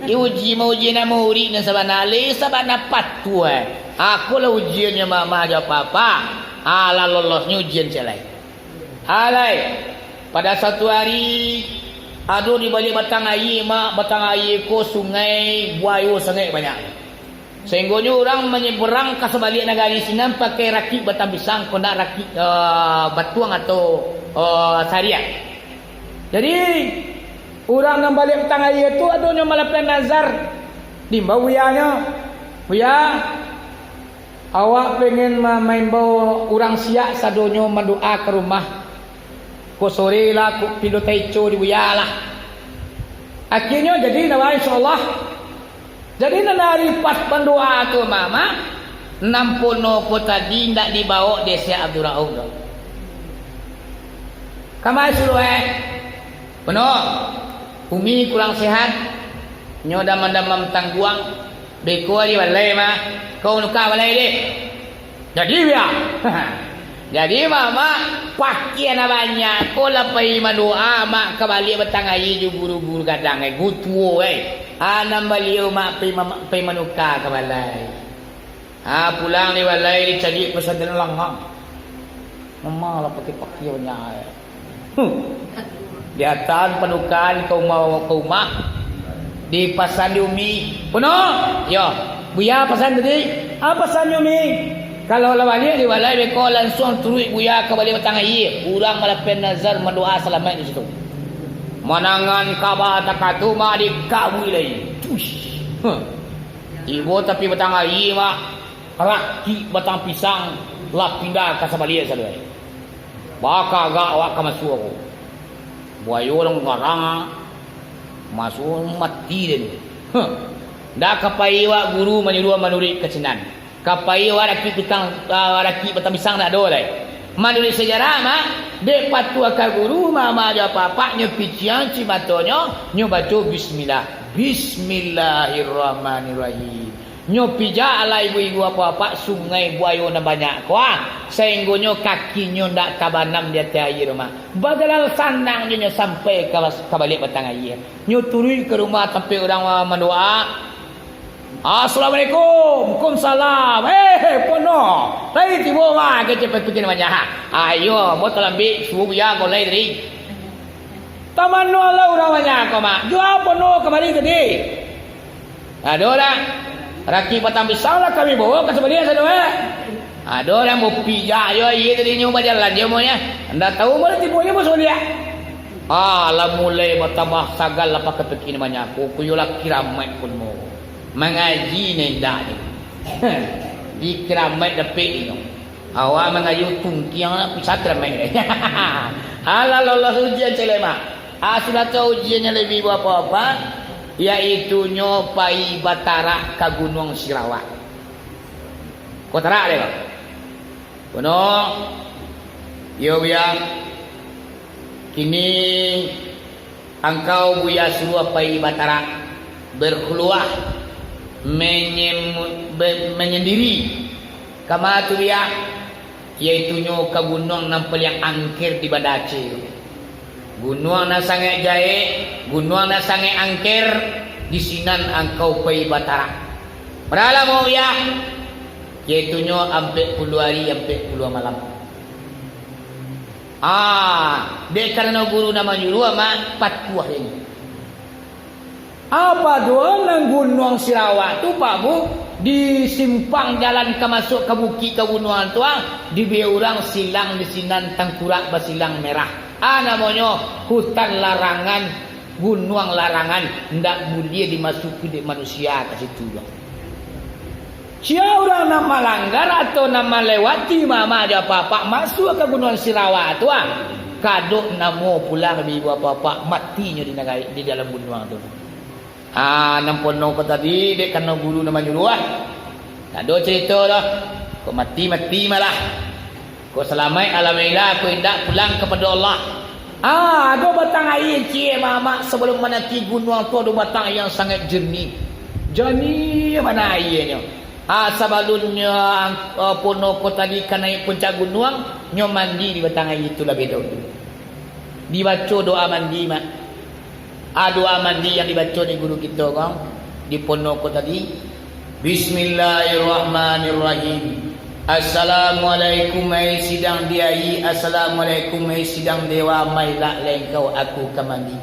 Diuji mauji nan murid nan sabana, lai sabana patuah. Akolah ujiannyo, Mak-mak jo Apak-apak. Alah lolosnyo ujian ciek lai. Alai, pada satu ari, ado di baliak batang aia, Mak, batang aia ko sungai, buayo sangaik banyak. Sahinggonyo urang manyeberang ka sabaliak nagari sinan pakai rakik batang pisang, kok ndak rakik, eh, batuang atau, eh, sariak. Jadi, urang nan baliak batang aia tu adonyo malapehan nazar, diimbau buyanyo, "Buya, awak pengen ma-, maimbau urang siak sadonyo mandoa ka rumah. Ko sore lah, ko pilo taico di buya lah." Akhirnyo jadi, nah, insyaallah. Jadi, nan ari pas mandoa tu, Mak-mak, nan pono ko tadi ndak dibawok dek si Abdul Rauf tu. Kama suruah, eh? Pono, umi kurang sehat, nyo damam-damam tangguang, beko ari balai mah, kau nuka balai deh. Jadi, Buya. Jadi, Mak-mak, pakiah nan banyak ko lah pai mandoa, Mak, ka baliak batang aia jo guru-guru gadang, eh, guru tuo, eh. Ah, nan baliau, Mak, pai ma-, pai manuka ka balai. Ah, pulang di balai dicaliak pasan nan langang. Mama lah pakai pakiah banyak, eh. Hmm. Diantaan panukaan ka umah, ka umah. Dipasan di umi. "Pono?" "Iyo." "Buya pasan tadi?" "Ah, pasan di umi." Kalau lah baliak di balai beko, lansuang turuik Buya ka baliak batang aia. Urang malapeh nazar, mandoa salamaik di situ. Manangan kaba takatu, mak dikabui lai. Tush. Huh. Tibo tapi batang aia, mak, rakik batang pisang, lah pindah ka sabaliak saluai. Bakagak awak ka masuak ko. Buayo urang garang, ah. Masuak mati den. Huh. Ndak ka pai awak guru manyuruah manuruik ka sinan. Ka pai awak rakik pitang, ah, rakik batang pisang ndak ado lai. Manuruik sajarah, mak, dek patuah ka guru, mama jo apak-apak, nyo piciang cik matonyo, nyo baco bismillah. Bismillahirrahmanirrahim. Nyo pijak lah ibu-ibu apak-apak Sungai Buayo nan banyak ko, ah, sainggonyo kakinyo ndak tabanam di ateh aia tu, mak. Bajalan sanang jo nyo sampai ka, ka baliak batang aia. Nyo turuik ka rumah tampek urang mandoa. "Assalamualaikum." "Waalaikumsalam." "Eh, pono. Lai tibo, mak?" kecek patukin banyak. "Ayo, ambo talambek, suruah Buya ko lai tadi." "Tamano lah urang banyak ko, mak? Jo apo no kamari tadi?" "Ado lah. Rakik batang pisang lah kami bawa ka sabaliak sado, eh." "Ado lah, ambo pijak jo aia tadi nyo bajalan jo amonyo. Ndak tahu ma lah tibonyo basabaliak." Ah, lah mulai batambah sagal lah pakai pikia banyak ko, ko yo lah kiramaik pun mo. Mangaji ni indak ni. Di kiramaik dapek inyo. Awak mangaji tungkiang lah, pusat kiramaik. Alah lolos ujian cek lai, mak. Ah, sudah tu ujiannyo labiah bapak-bapak, yaitunyo pai batarak ka Gunuang Sirawak. Ko tarak deh, Bang. Kono, yo, Buya, kini angkau Buya suruah pai batarak, berkhuluwah, menyem-, be-, menyendiri. Kama tu, Buya? Yaitunyo ka gunuang nan paliang angker di Banda Aceh tu. Gunuang nan sangaik jahek, gunuang nan sangaik angker, di sinan angkau pai batarak. Bara lamo, Buya? Yaitunyo ampek puluah ari, ampek puluah malam. Ah, dek karano guru nan manyuruah, mak, patuah inyo. Apa doh nan Gunuang Sirawak tu, Pak Bu? Di simpang jalan ka masuak ka bukik ka gunuang tu, ah, dibuek urang silang di sinan, tangkurak basilang merah. Ah, namonyo hutan larangan, gunuang larangan, ndak buliah dimasuki dek manusia ka situ doh. Sia urang nan malanggar atau nan malewati, mama jo apak-apak, masuak ka Gunuang Sirawak tu, ah, kadok namo pulang ibu apak-apak, matinyo di nagari, di dalam gunuang tu. Ah, nan pono ko tadi, dek karano guru nan manyuruah, ah. Tak ado carito doh. Ko mati, mati malah. Ko salamaik, alhamdulillah, ko indak, pulang kapado Allah. Ah, ado batang aia ciek, mamak, sabalum mandaki gunuang tu ado batang aia nan sangaik jernih. Jernih bana aianyo. Ah, sabalunnyo, ah, pono ko tadi ka naiak puncak gunuang, nyo mandi di batang aia tu labiah dahulu. Dibaco doa mandi, mak. Ah, doa mandi nan dibaco dek guru kito ko, di pono ko tadi, "Bismillahirrahmanirrahim. Assalamualaikum, ai sidang di aia. Assalamualaikum, ai sidang dewa. Mailah lai engkau, aku ka mandi.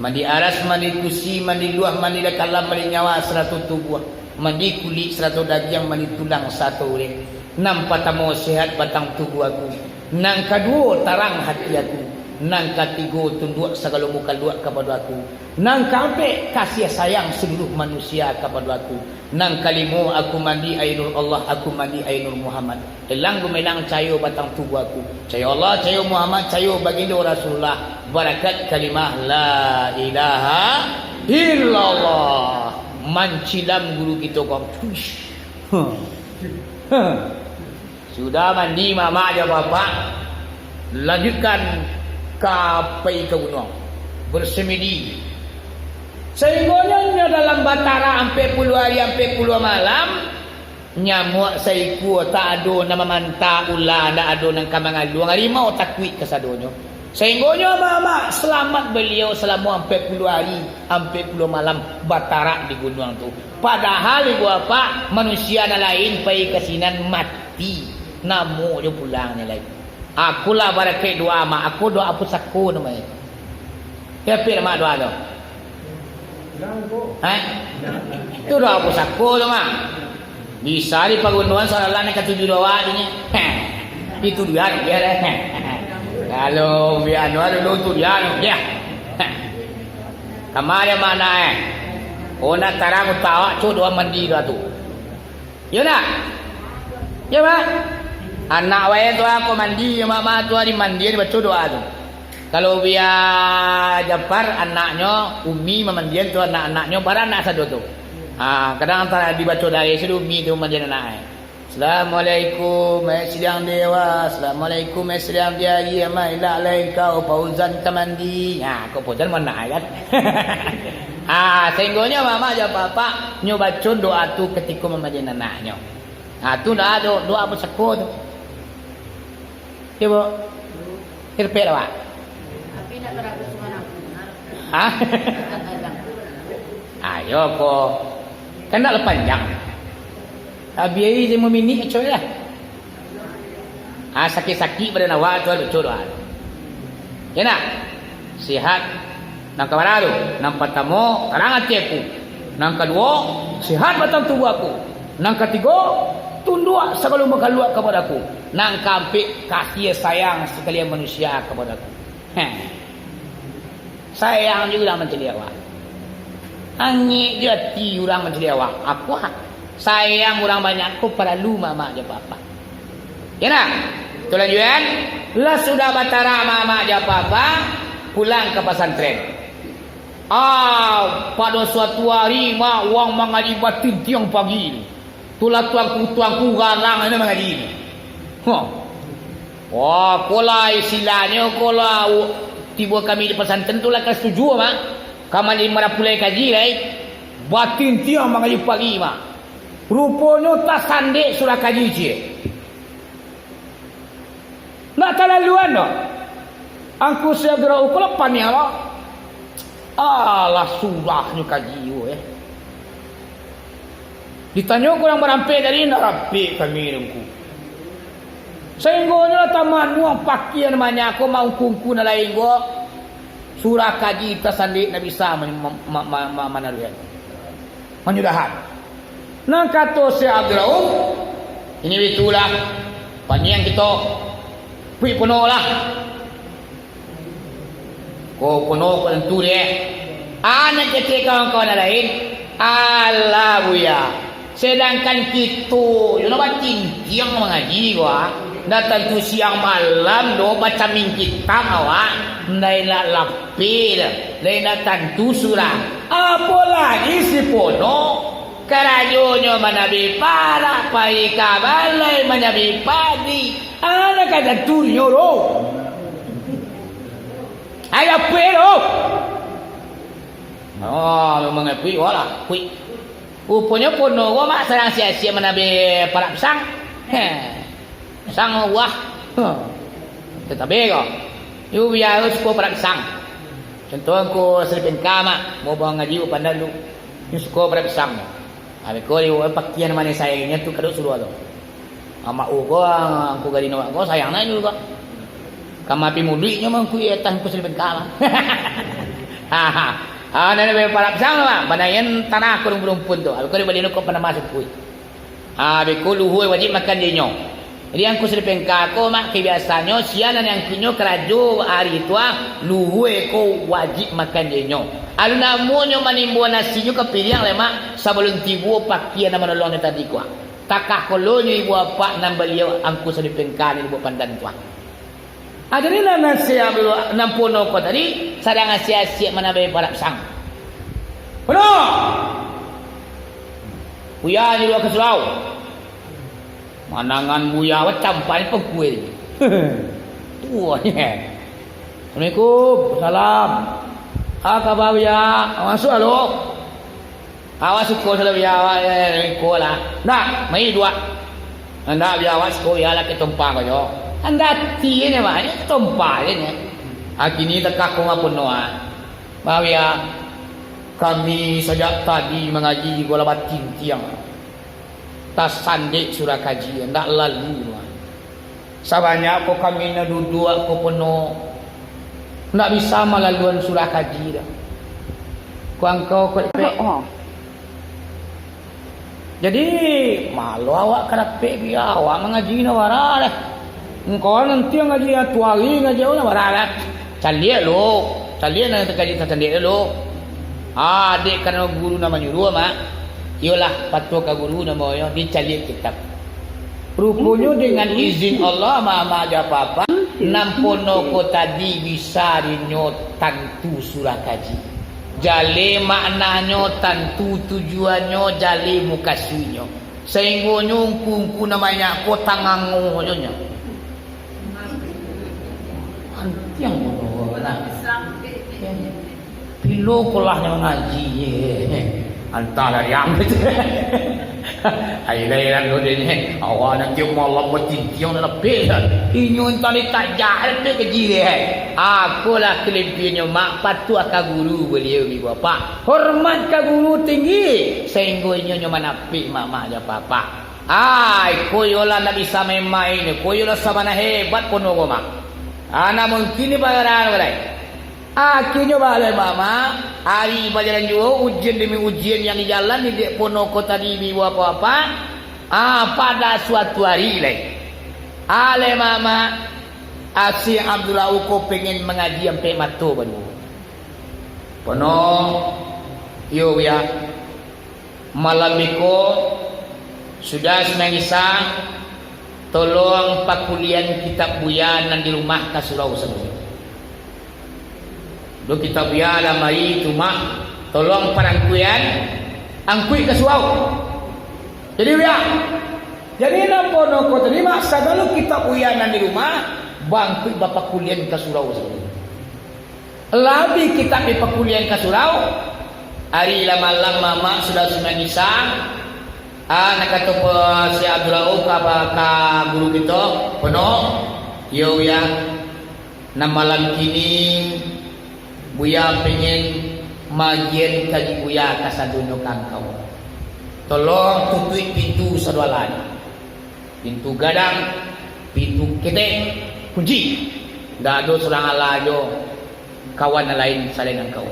Mandi aras, mandi kursi, mandi luah, mandi kalam, mandi nyawa sarato tubuah, mandi kulik sarato dagiang, mandi tulang sarato urek. Nan patamo, sehat batang tubuah aku. Nan kaduo, tarang hati aku. Nan katigo, tunduak sagalo muka luak kapado aku. Nan kaampek, kasiah sayang saluruh manusia kapado aku. Nan kalimo, aku mandi aia Nur Allah, aku mandi aia Nur Muhammad. Elang gumelang cahayo batang tubuah aku. Cahayo Allah, cahayo Muhammad, cahayo Bagindo Rasulullah. Barakat kalimah la ilaha illallah." Mancilam guru kito ko. Hush. Huh. Huh. Sudah mandi mamak jo bapak, lanjutkan ka pai ka gunuang, bersemedi. Sainggonyo nyo dalam batarak ampek puluah ari, ampek puluah malam, nyamuak saikua tak ado nan mamanta, ula ndak ado nan ka mangaluang, harimau takuik kasadonyo. Sainggonyo mamak salamat baliau salamo ampek puluah ari, ampek puluah malam batarak di gunuang tu. Padahal ibu apak, manusia nan lain pai ka sinan mati. Namo jo pulangnyo lai. Aku lah barakaik doa, mak. Aku doa pusako namonyo. Siapo mak doa tu? Hah? Tu doa pusako tu, mak. Bisa di pagunuan salalan nan katuju doa tu nyo. Itu dia, dia deh. Kalau biar anu dulu tu dia, dia. Kamari mana eh? Oh, nak tarang utawak tu doa mandi doa tu. Yo nak? Yo, Mak? Anak wae tu aku mandi, Mak, Mak tu hari mandi, dibaco doa tu. Kalau biar Japar, anaknyo, Umi mamandian tu anak-anaknyo, baranak sado tu. Ah, kadang antara dibaco dari situ, Umi tu mamandian anak eh. "Assalamualaikum, eh, sidang dewa. Assalamualaikum, eh, sidang diari. Mai lah lai kau, Fauzan ka mandi." Nah, kok Fauzan mana kan? Ah, sehinggonyo mamak jo apak-apak nyo baco doa tu katiko mamandian anaknyo. Ah, tu doa, doa, doa pusako tu. Yo, Bu? Kirpek lah, Pak? Hah? Ayo ko. Kan ndak lah panjang. Tabiai limo minik, coy lah. Ah, sakik-sakik badan awak tu, baco doa. Yo nak? Sihat. Nan ka bara tu? Nan partamo, tarang ati aku. Nan kaduo, sihat batang tubuah aku. Nan katigo, tunduak sagalo mukhaluak kapado aku. Nan kaampek, kasih sayang sakalian manusia kapado aku. Heh. Sayang juo urang mancaliak awak. Angek juo ati urang mancaliak awak. Apo? Sayang urang banyak ko paralu mamak jo apak-apak. Yo nak? Tu lanjuikan. Lah sudah batarak mamak jo apak-apak, pulang ka pasantren. Ah, pado suatu ari, Mak, urang mangaji batintiang pagi tu. Tu lah tuanku-tuanku garang ino mangaji tu. Huh. Wah, ko lah istilahnyo, ko lah u-, tibo kami di pasantren tu lah ka satuju, Mak. Ka manjadi marapulai kaji, lai. Batintiang mangaji pagi, Mak. Ruponyo tasandek surah kaji ciek. Ndak talaluan doh. Angku Syekh Abdurrauf ko lah paniang lo. Alah, sudahnyo kaji ko, eh. Ditanyo kurang barampek tadi, ndak rampek kami, Angku. Sainggonyo lah tamanuang pakian manyako maungku-ungku nan lain ko. Surah kaji tasandek ndak bisa ma-, ma-, ma-, ma-, manaruihan. Manyudahan. Nan kato Syekh Abdul Rauf, ini bitulah, paniang kito, puik pono lah. Ko pono ko tantu deh. Anak kecek kawan-kawan nan lain, alah buya. Sedangkan kito, yo nak batintiang mangaji ko, ah. Ndak tantu siang malam doh bacamin kitab awak, ndak elak lapeh doh, lai ndak tantu surah. Apolagi si pono, karajonyo manabi parak, pai ka balai manabi padi, alah ka tantu nyo doh. Ai lapeh doh. Oh, memang kuik, walah, kuik. Ruponyo pono ko, Mak, sadang siak-siak manabi parak pisang. Heh. Pisang wah. Huh. Tatabe ko. Yu biaro suko parak pisang. Contoh ko Sri Pengka, Mak, mau bawa ngaji, bawa pandan tu. Yu suko parak pisang. Abih ko yu pakian manih sainyo tu kadok suruah tu. Amak u ko, angku gadinyo ko, sayang nyo ko. Ka mapi muluiknyo mangkui atah angku Sri Pengka. Ha, ha. Ah, nan parak pisang tu, Mak. Banaian tanah ko rumpun-rumpun tu. Abih ko di balian ko panama sukui. Ah, abih ko luhua wajib makan dinyo. Jadi angku Sri Pengka ko, Mak, kabiasaannyo siang nan angkutnyo karajo ari tu, ah, luhua ko wajib makan dinyo. Alun namonyo manimbua nasinyo ka piriang lai, Mak, sabalun tibo pakian nan manolong nyo tadi ko, ah. Takah kolonyo ibu apak nan baliau angku Sri Pengka nan dibuek pandan tu, ah. Ah, jadi nan, nan siang dulu, nan pono ko tadi, sadang asiak-asiak manabai parak pisang. Pono! Buya ni dua ka surau. Manangan buya, wah, campan pangkuil. Tuo, ye. Assalamualaikum. Salam. Ah, kaba buya? Masuak alo. Awak suko salah biya awak, eh, iko lah. Ndak, mai duak. Ndak biya awak suko, biya lah ketompa ko jo. Ndak ati nyo, Mak, ketompa je nyo. Akini takah ko ngapo no, ah. Bah biya, kami sajak tadi mangaji ko lah batintiang. Tasandek surah kaji, ndak lalu, Mak. Sabanyak ko kami nan duduak ko pono, ndak bisa malaluan surah kaji doh. Ko angkau ko epek. Oh. Jadi, malu awak ka dapek bia, awak mangaji nan bara deh. Engkau nanti ngaji atu ari ngaji awak nan bara deh. Caliak lo, caliak nan takaji tacaliak lo. Ah, dek karano guru nan manyuruah, Mak. Iyolah, patuah ka guru namonyo, dicaliak kitab. Ruponyo dengan izin Allah, Mak, Mak jo Apak, nan pono ko tadi bisa dinyo tantu surah kaji. Jaleh maknanyo, tantu tujuannyo, jaleh mukasuiknyo. Sainggonyo ungku-ungku nan banyak ko tangango jo nyo. Antiang bodoh lah. Pilo kolahnyo mangaji. Antahlah diam. Ai, lairan lo dek ni. Awak nanti malam batintiang dah lapeh. Inyo entah ditajak lapeh kaji deh. Apolah kelebiahannyo, Mak, patuah ka guru baliau, Ibu Bapak. Hormat ka guru tinggi, sainggo inyo nyo manapik, Mak, Mak jo Apak. Ai, ko iyolah ndak bisa main-main, ko iyolah sabana hebat pono ko, Mak. Ah, ndak mungkin diparahan ko lai. Akhirnyo baa lai, Mak, Mak, ari bajalan juo, ujian demi ujian yang dijalani dek pono ko tadi, Ibu Bapak-bapak. Ah, pada suatu ari lai, aleh Mak, Mak, Asyik Abdul Rauf ko pengen mangaji ampek mato baduo. Pono, iyo, Buya. Malam iko, sudah sumbayang Isya, tolong pakulian kitab Buya nan di rumah ka surau sajo. Do kitab Buya lamari tu, Mak, tolong parangkuian, angkuik ka surau. Jadi, Buya, jadi nan pono ko tadi, Mak, sagalo kitab Buya nan di rumah, bangkuik bapakulian ka surau sajo. Labiah kitab dipakulian ka surau. Ari lah malam, Mak, sudah sumbayang Isya. Ah, nak kato pa si Abdul Rauf ka, ka guru kito, Pono, iyo, Buya. Nan malam kini, Buya pengen maagian kaji Buya kasadonyo ka angkau. Tolong tutuik pintu sadoalahnyo. Pintu gadang, pintu ketek, kunci. Ndak ado surang alah jo kawan nan lain salain angkau.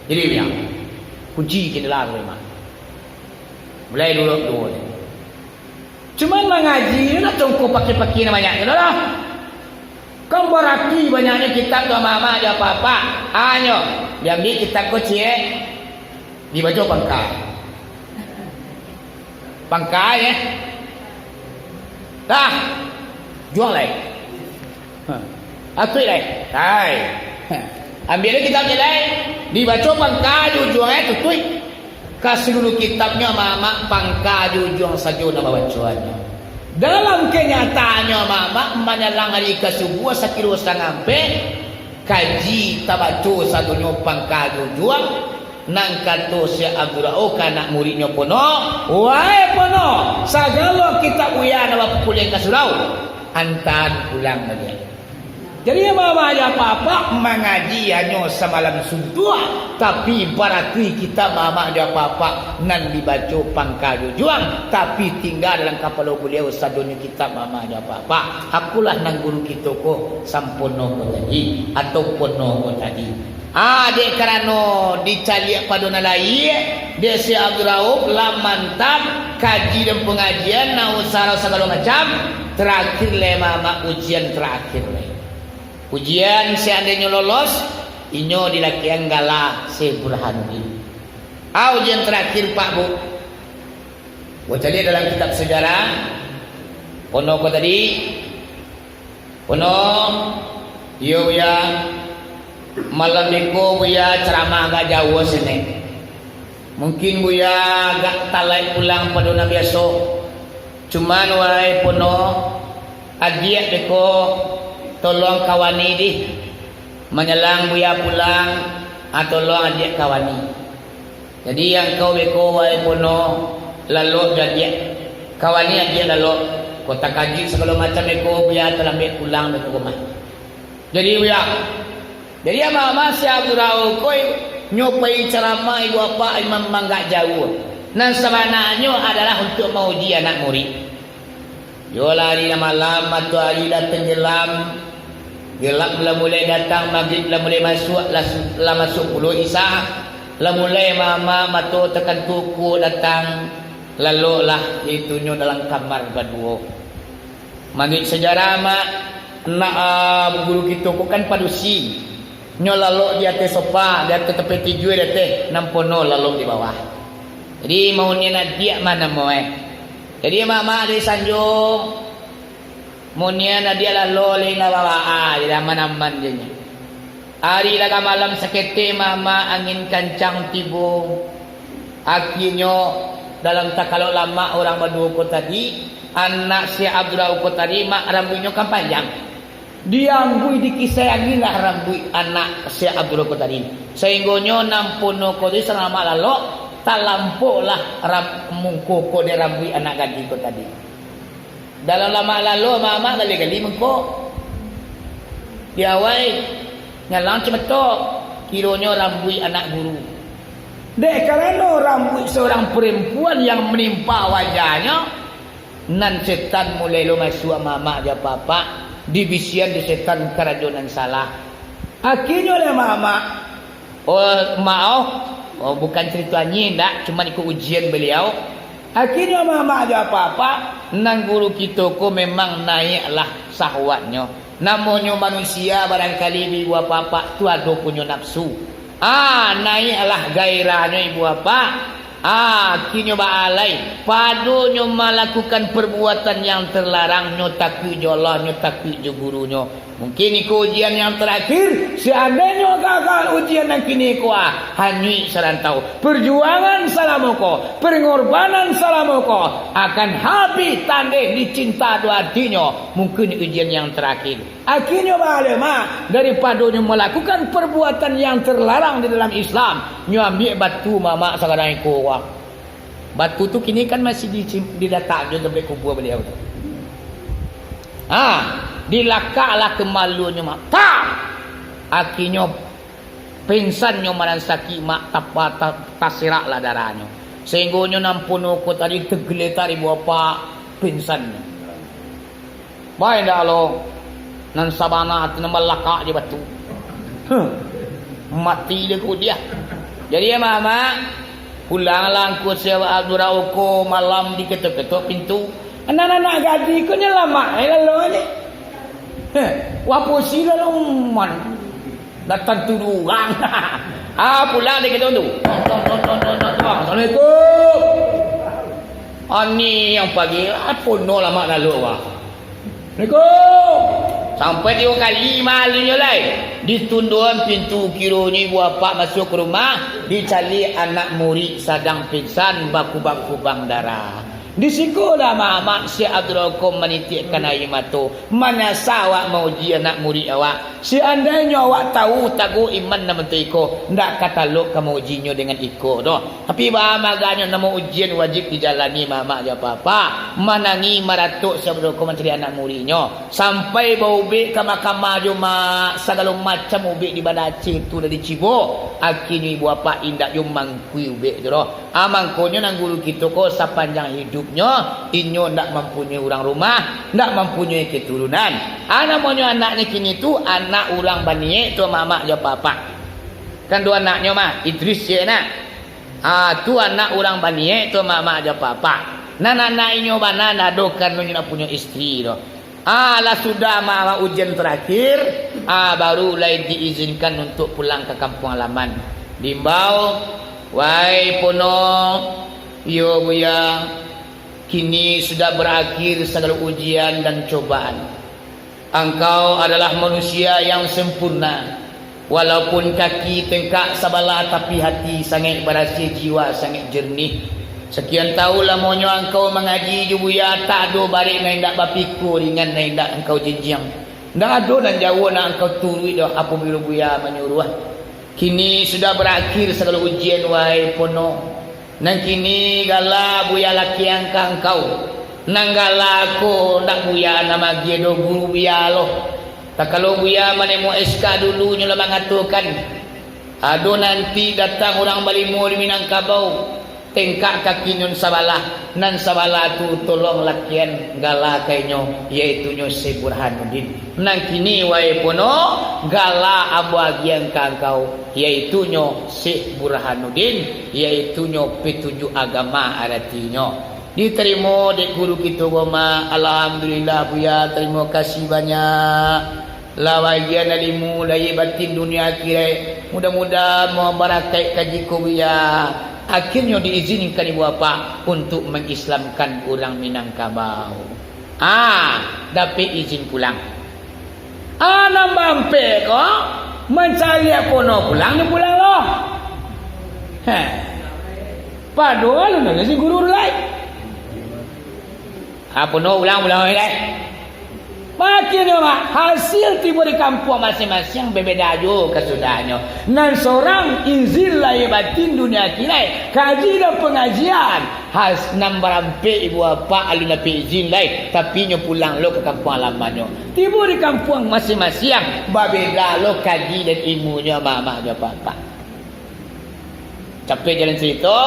Jadi, Buya, kunci jendela tu, Mak. Mulai dulu, dulu. Cuman mangaji tu dah congko pakia-pakia nan banyak tu dah. Kan barati banyaknyo kitab tu, Mak, Mak jo Apak-apak. Anyo, diambiak kitab ko ciek, dibaco pangka. Pangka, eh. Dah. Juang lai. Ha. Atuik lai. Hai. Ha. Ambiak lai kitab tu lai. Dibaco pangka jo ujuang, eh, tutuik. Ka saluluah kitabnyo, Mak, Mak, pangka jo ujuang sajo nan babacoannyo. Dalam kanyataannyo, Mak, Mak, manyalang ari ka subuah sakiro satangah ampek, kaji tabaco sadonyo pangka jo ujuang, nan kato Syekh Abdul Rauf ka anak muridnyo, Pono, wahai Pono, sagalo kitab Buya nan bapakulian ka surau, antaan pulang baliak. Jadi, Mak, Mak jo Apak-apak, mangaji hanyo samalam suntuak, tapi barati kitab Mak, Mak jo Apak-apak nan dibaco pangka jo ujuang, tapi tingga dalam kapalo baliau sadonyo kitab Mak, Mak jo Apak-apak. Akolah nan guru kito ko, Sampono ko tadi, atau Pono ko tadi. Ah, dek karano dicaliak pado nan laie, dek Syekh Abdul Rauf lah mantap, kaji dan pangajian, nan usara sagalo macam, tarakhir lai, Mak, Mak, ujian tarakhir lai. Ujian seandainyo lolos, inyo dilakekan gala Syekh Burhanuddin. Ah, ujian tarakhir, Pak, Bu. Bacaliak dalam kitab sejarah, Pono ko tadi, Pono, iyo, Buya. Malam iko Buya caramah agak jauah sinan. Mungkin Buya agak talaik pulang pado nan biaso. Cuman, wahai Pono, adiak beko, tolong kawani dih. Manyalang Buya pulang, ah, tolong adiak kawani. Jadi, angkau beko, wahai Pono, lalok jo adiak. Kawani adiak lalok. Kok takajuik sagalo macam beko, Buya talambek pulang beko rumah. Jadi, Buya, jadi, Mak, Mak, Syekh Abdul Rauf ko nyo pai caramah, Ibu Bapak, Imam manggak jauah. Nan sabananyo adalah untuak mauji anak murid. Yolah, ari lah malam, matoari lah tenggelam. Gelap lah mulai datang, magrib lah mulai masuak, lah su-, lah masuak pulo isya. Lah mulai mama mato takantuk kuok datang. Laloklah itunyo dalam kamar baduo. Manuruik sajarah, Mak, nak, ah, guru kito ko kan padusi. Nyo lalok di ateh sofa, di ateh tampek tijua di ateh, nan pono lalok di bawah. Jadi, maunian adiak mah namo, eh. Jadi, Mak-mak dari Sanjo, maunian adiak lalok lai, indak baa, jadi aman-aman je nyo. Ari lah ka malam saketek, Mak-mak, angin kancang tibo. Akienyo, dalam takalok lamak urang baduo ko tadi, anak Syekh Abdullah ko tadi, Mak, rambuiknyo kan panjang. Diambuih, dikisai angin lah rambuik anak Syekh Abdullah ko tadi. Sainggonyo nan pono ko tadi, salamak lalok, talampoklah ram-, mungko ko dek rambuik anak gadih ko tadi. Dalam lamak lalok, Mak-mak, gali-gali mungko. Di awai, nyalang cimetok, kironyo rambuik anak guru. Dek karano rambuik seorang perempuan yang menimpa wajahnyo, nan setan mulai lo masuak, Mak-mak jo Apak-apak, dibisian di setan karajo nan salah. Akienyo lah, Mak-mak, Oh, maoh. Oh, bukan carito anyia, ndak. Cuman iko ujian baliau. Akienyo Mak-mak jo Apak-apak, nan guru kito ko memang naiaklah syahwatnyo. Namonyo manusia, barangkali Ibu Apak-apak tu ado punyo nafsu. Ah, naiaklah gairahnyo Ibu Apak. Ah, akienyo baalai. Padonyo malakukan perbuatan yang terlarang, nyo takuik jo Allah, nyo takuik jo gurunyo. Mungkin iko ujian yang terakhir, seandainyo gagal ujian nan kini ko, ah, hanyuik sarantau. Perjuangan salamo ko, pengorbanan salamo ko, akan habih tandeh dicinta do atinyo. Mungkin ujian yang terakhir. Akienyo baalai, Mak, daripadonyo malakukan perbuatan yang terlarang di dalam Islam, nyo ambiak batu, Mak-mak, sagadang iko, wah. Batu tu kini kan masih di, di datanyo tampek kubua baliau tu. Ha, dilakaklah kamaluannyo, Mak. Tah! Akienyo pinsannyo maransaki, Mak, tapa-, ta-, taseraklah darahnyo. Sainggonyo nan pono ko tadi tagaletak di bawah, Pak, pinsannyo. Bae ndak lo, nan sabana tu nan balakak jo batu. Huh. Mati dek kudiah. Jadi, ya, Mak-mak, pulanglah angku Syekh Abdurauko malam diketok-ketok pintu. Anak-anak gadih ko nyalamak, eh, lalu ni. Heh, wapo si lalu man. Datang tu urang. Ah, pulang dek kito tu. Assalamualaikum. Ani yang pagi, apo no lamak lalu, wah. Assalamualaikum. Sampai tigo kali malunyo lai. Ditundoan pintu, kironyo ibu apak masuak ka rumah, dicaliak anak murid sadang pingsan bakubang-kubang darah. Di sikolah Mamak Syekh Abdul Rokom manitiakkan aia mato, manyasa awak mauji anak murid awak. Seandainyo awak tahu taguh iman nan bantuak iko, ndak ka talok ka maujinyo dengan iko doh. Tapi, baa maganyo namo ujian wajib dijalani, Mamak jo Apak-apak. Manangih maratok Syekh Abdul Rokom mancaliak anak muridnyo. Sampai baubek ka mahkamah jo ma-, sagalo macam ubek di Banda Aceh tu lah dicibo. Akienyo ibu apak indak jo mangkui ubek tu doh. Ah, mangkonyo nan guru kito ko sapanjang hidupnyo, inyo ndak mampunyoi urang rumah, ndak mampunyoi keturunan. Ah, namonyo anaknyo kini tu, anak urang baniaik tu, Mamak jo Apak-apak. Kan tu anaknyo mah, Idris je nak. Ah, tu anak urang baniaik tu, Mamak jo Apak-apak. Nan anak inyo bana ndak ado, karano inyo ndak punyo isteri doh. Ah, lah sudah ma-, ujian terakhir, ah, baru lai diizinkan untuk pulang ka kampuang halaman. Diimbau, "Wahai Pono, iyo Buya, kini sudah berakhir sagalo ujian dan cobaan. Angkau adalah manusia yang sempurna. Walaupun kaki tengkak sabalah, tapi hati sangaik barasiah, jiwa sangaik jernih. Sakian taun lamonyo angkau mangaji jo Buya, tak ado barek nan indak bapikua, ringan nan indak angkau jinjiang. Ndak ado nan jauah nan angkau turuik doh apabilo Buya manyuruah. Kini sudah barakhir sagalo ujian, wahai Pono. Nan kini gala Buya lakian ka angkau. Nan gala ko ndak Buya nan magiah doh, guru Buya lo. Takalo Buya manemo S K dulu, nyo lah mangatokan, ado nanti datang urang balimo di Minangkabau. Tengkak kaki nan sabalah, nan sabalah tu tolong lakian gala ka inyo, yaitunyo Syekh Burhanuddin. Nan kini, wahai pono, gala ambo agiahan ka angkau, yaitunyo Syekh Burhanuddin, yaitunyo pitujuah agama aratinyo. Ditarimo dek guru kito ko, Mak. Alhamdulillah, Buya. Tarimo kasih banyak. Lah bagian ilimu lahia batin dunia akhirat. Mudah-mudahan mambarakaik kaji ko, Buya. Akhirnyo diizinkan ibu bapak untuk mangislamkan urang Minangkabau. Ah, dapek izin pulang. Ah, nan barampek ko, mancaliak pono pulang, nyo pulang lo. Heh. Padohal nan si guru tu lai. Ah, pono pulang, pulang lai. Makin yo, Mak, hasil tibo di kampuang masiang-masiang babeda juo kasudahnyo. Nan sorang izin lahia batin dunia akhirat, kaji dan pangajian. Has-, nan barampek ibu bapak alun dapek izin lai, tapi nyo pulang lo ka kampuang alamannyo. Tibo di kampuang masiang-masiang, babeda lo kaji dan ilmunyo, Mak, Mak jo Bapak. Capek jalan carito,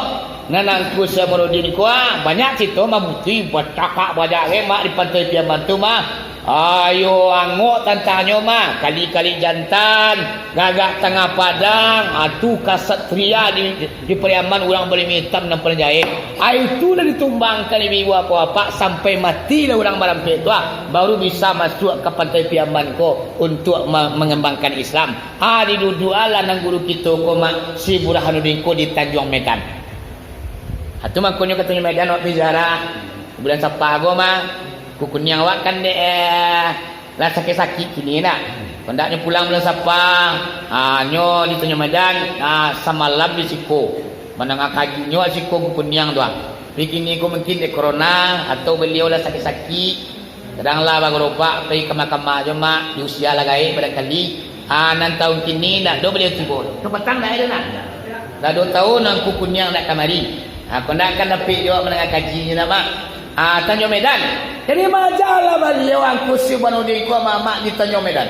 nan Angku Syekh Burhanuddin ko, ah, banyak carito, Mak, butuih bacakak banyak, eh, Mak, di Pantai Piaman tu, Mak. Ayo angok tantangnyo, Mak. Kali-kali jantan, gagak tangah padang, ah, tu kasatria di, di Pariaman, urang bailmu itam nan paling jahek. Ah, itu lah ditumbangkan ibu-ibu bapak-bapak sampai mati lah urang barampek tu, ah, baru bisa masuak ka Pantai Piaman ko untuak ma-, mangambangkan Islam. Ah, didudualah nan guru kito ko, Mak, si Burhanuddin ko di Tanjuang Medan. Ah, tu makonyo ka Tanjuang Medan awak pai ziarah. Bulan Sapa ko, Mak, kukuniang awak kan dek, eh, lah sakik-sakik kini nak. Kondaknyo pulang bulan Sapa, ah, nyo di Tanjuang Medan, ah, samalam di siko. Mandanga kajinyo siko kukuniang tu, ah. Tapi kini ko mungkin dek corona atau baliau lah sakik-sakik. Sadang lah bagarobak pai kama-kama jo, Mak, di usia lah gaek barangkali. Ah, nan taun kini ndak do baliau tibo. Kapatang ndak ado nak. Lah duo taun Angku Kuniang ndak kamari. Ah, kok ndak kan dapek jo mandanga kaji nyo nak, Mak. Ah, Tanjuang Medan. Jadi majalah baliau Angku Syekh Burhanuddin ko, Mak, di Tanjuang Medan.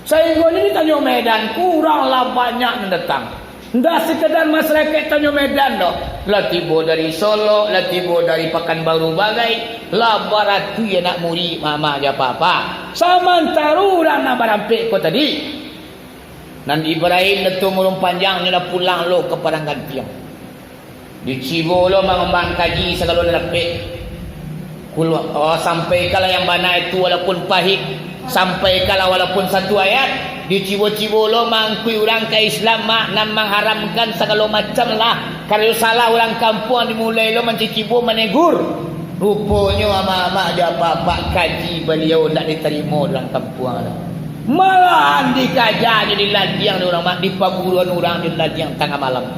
Sainggonyo di Tanjuang Medan ko urang lah banyak nan datang. Ndak sakadar masarakaik Tanjuang Medan doh. Lah tibo dari Solok, lah tibo dari Pakanbaru bagai, lah baratuih anak murid, Mak, Mak jo Bapak. Samantaro urang nan barampek ko tadi, nan Ibrahim Datuak Murung Panjang nyo lah pulang lo ka Padang Gantiang. Dicibo lo mangambang kaji sagalo nan dapek. Kulu-, oh, sampaikanlah yang bana itu walaupun pahik. Sampaikanlah walaupun satu ayat. Dicibo-cibo lo mangkuik urang ka Islam, Mak, nan mangharamkan sagalo macam lah. Karajo salah urang kampuang dimulai lo mancicibo manegur. Ruponyo amak-amak jo apak-apak kaji baliau ndak ditarimo urang kampuang tu. Malahan dikaja nyo diladiang dek urang, Mak, dipaburuan urang jo ladiang tangah malam.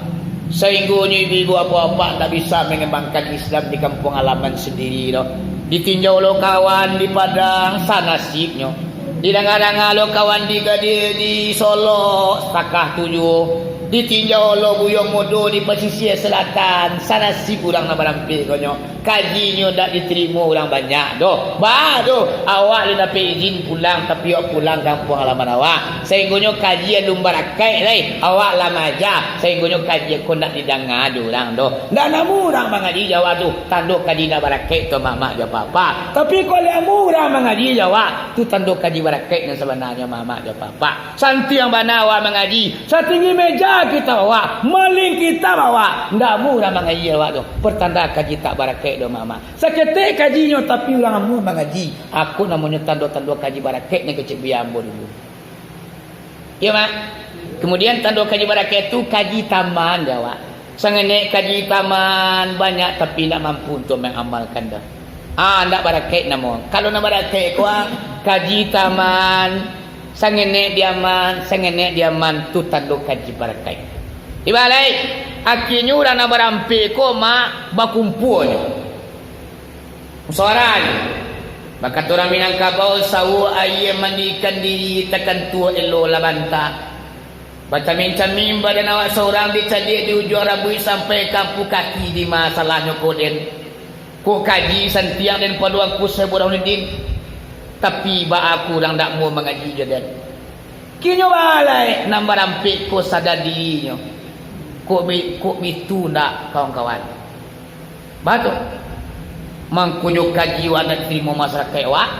Sainggonyo ibu-ibu apak-apak ndak bisa mangambangkan Islam di kampuang halaman sandiri doh. Ditinjau lo kawan di Padang, sanasibnyo. Didanga-danga lo kawan di Gadih, di Solok, sakah tu juo. Ditinjau lo buyuang mudo di Pasisia Selatan, sanasib urang nan barampek ko nyo. Kajinyo ndak ditarimo urang banyak doh. Baa doh, awak alun dapek izin pulang, tapi awak pulang kampuang halaman awak. Sainggonyo kaji alun barakaik lai, awak lah maaja, sainggonyo kaji ko ndak didanga dek urang doh. Ndak namuah urang mangaji jo awak tu, tando kaji ndak barakaik tu, Mak-mak jo Apak-apak. Tapi kok lah namuah urang mangaji jo awak, tu tando kaji barakaik nan sabananyo, Mak-mak jo Apak-apak. Santiang bana awak mangaji, satinggi meja kitab awak, maliang kitab awak, ndak namuah urang mangaji jo awak tu, pertanda kaji tak barakaik doh, Mak-mak. Saketek kajinyo, tapi urang namuah mangaji. Ako namonyo tando-tando kaji barakaik nan kecek buya ambo dulu. Iyo, Mak. Kemudian tando kaji barakaik tu kaji taman, jar awak. Sangenek kaji taman banyak, tapi indak mampu untuak mangamalkan doh. Ah, indak barakaik namo. Kalau nan barakaik ko, ah, kaji taman, sangenek diaman, sangenek diaman, tu tando kaji barakaik. Ibalai, akhirnyo urang nan barampek ko, Mak, bakumpuanyo. Musawara nyo. Bakato urang Minangkabau, "Sawo aia mandikan diri, takantua elo lah banta." Bacamin-camin badan awak saurang, dicaliak di ujuang rambuik sampai ka ampu kaki, di ma salahnyo ko den. Kok kaji santiang den pado Angku Syekh Burhanuddin, tapi baa kurang dak namuah mangaji jo den. Kinyo balai nan barampek ko sadar dirinyo. Kok bi-, kok bitu ndak, kawan-kawan? Batua. Mangko jo kaji awak ndak tarimo masarakaik awak,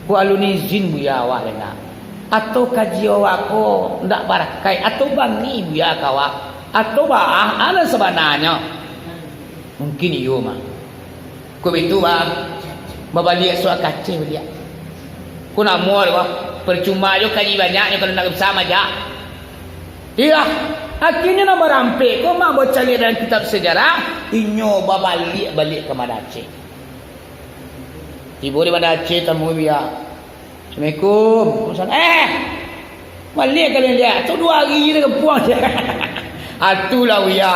ko alun izin buya awak lai nak. Atau kaji awak ko ndak barakaik, atau bangih buya ka awak, atau baa nan sabananyo. Mungkin iyo mah. Ko bitu, Bang. Babaliak surat kaceh baliak. Ko namo ko, percuma jo kaji banyak nyo kalau ndak bisa majak. Iyo, akhirnyo nan barampek ko mah bacaliak dalam kitab sejarah, inyo babaliak baliak ka Banda Aceh. Tibo di Banda Aceh, tamui buya. "Assalamualaikum." "Waalaikumsalam." "Eh, baliak kalian liak, tu duo hari di kampuang." "Atulah buya,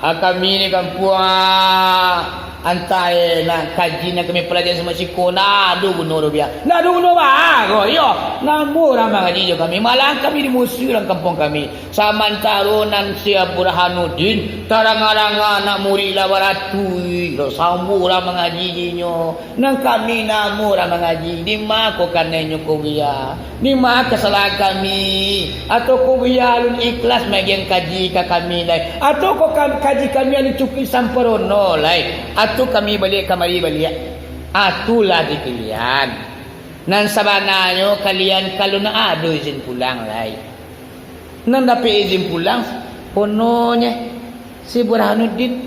ah, kami di kampuang, ah, antah, eh, nak kaji nan kami palajari samo siko, ndak ado guno doh buya." "Ndak ado guno baa ko, iyo, namo urang mangaji jo kami, malah kami dimusuhi urang kampuang kami. Samantaro nan si Burhanuddin, taranga-ranga nak murik lah baratuih, lah sambuah urang mangaji dinyo. Nan kami namo urang mangaji, di ma ko kanai nyo ko buya? Di ma kasalahan kami? Atau ko buya alun ikhlas maagiahan kaji ka kami lai? Atau ko kam-, kaji kami alun cukuik samparono lai? Atau kami baliak kamari baliak?" "Atulah di kalian. Nan sabananyo kalian kalau ndak ado izin pulang lai." Nan dapek izin pulang, pononyo si Burhanuddin.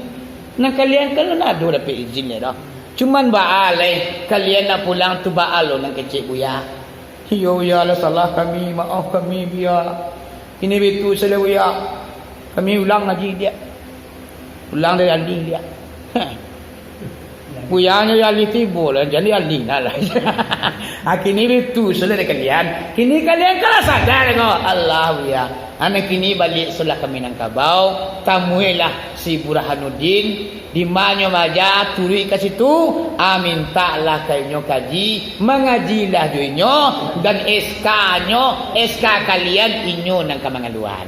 Nan kalian kan ndak ado dapek izin lai doh. Cuman baa lai, kalian nak pulang tu baa lo nan kecek buya. "Iyo, buya, lah salah kami, maoh kami, buya. Kini bitu sajo, buya. Kami ulang ngaji diak." Pulang dari alih dia. Buyanyo alih tibo lah, jadi alih nah lah. Ah, kini bitu sudah dek kalian. Kini kalian kan lah sadar ko. Alah, buya. Anak kini baliak sudah ka Minangkabau, tamuilah si Burhanuddin, di ma nyo maaja, turuik ka situ, ah, mintaklah ka inyo kaji, mangajilah jo inyo, dan S K-nyo, S K kalian inyo nan ka mangaluan.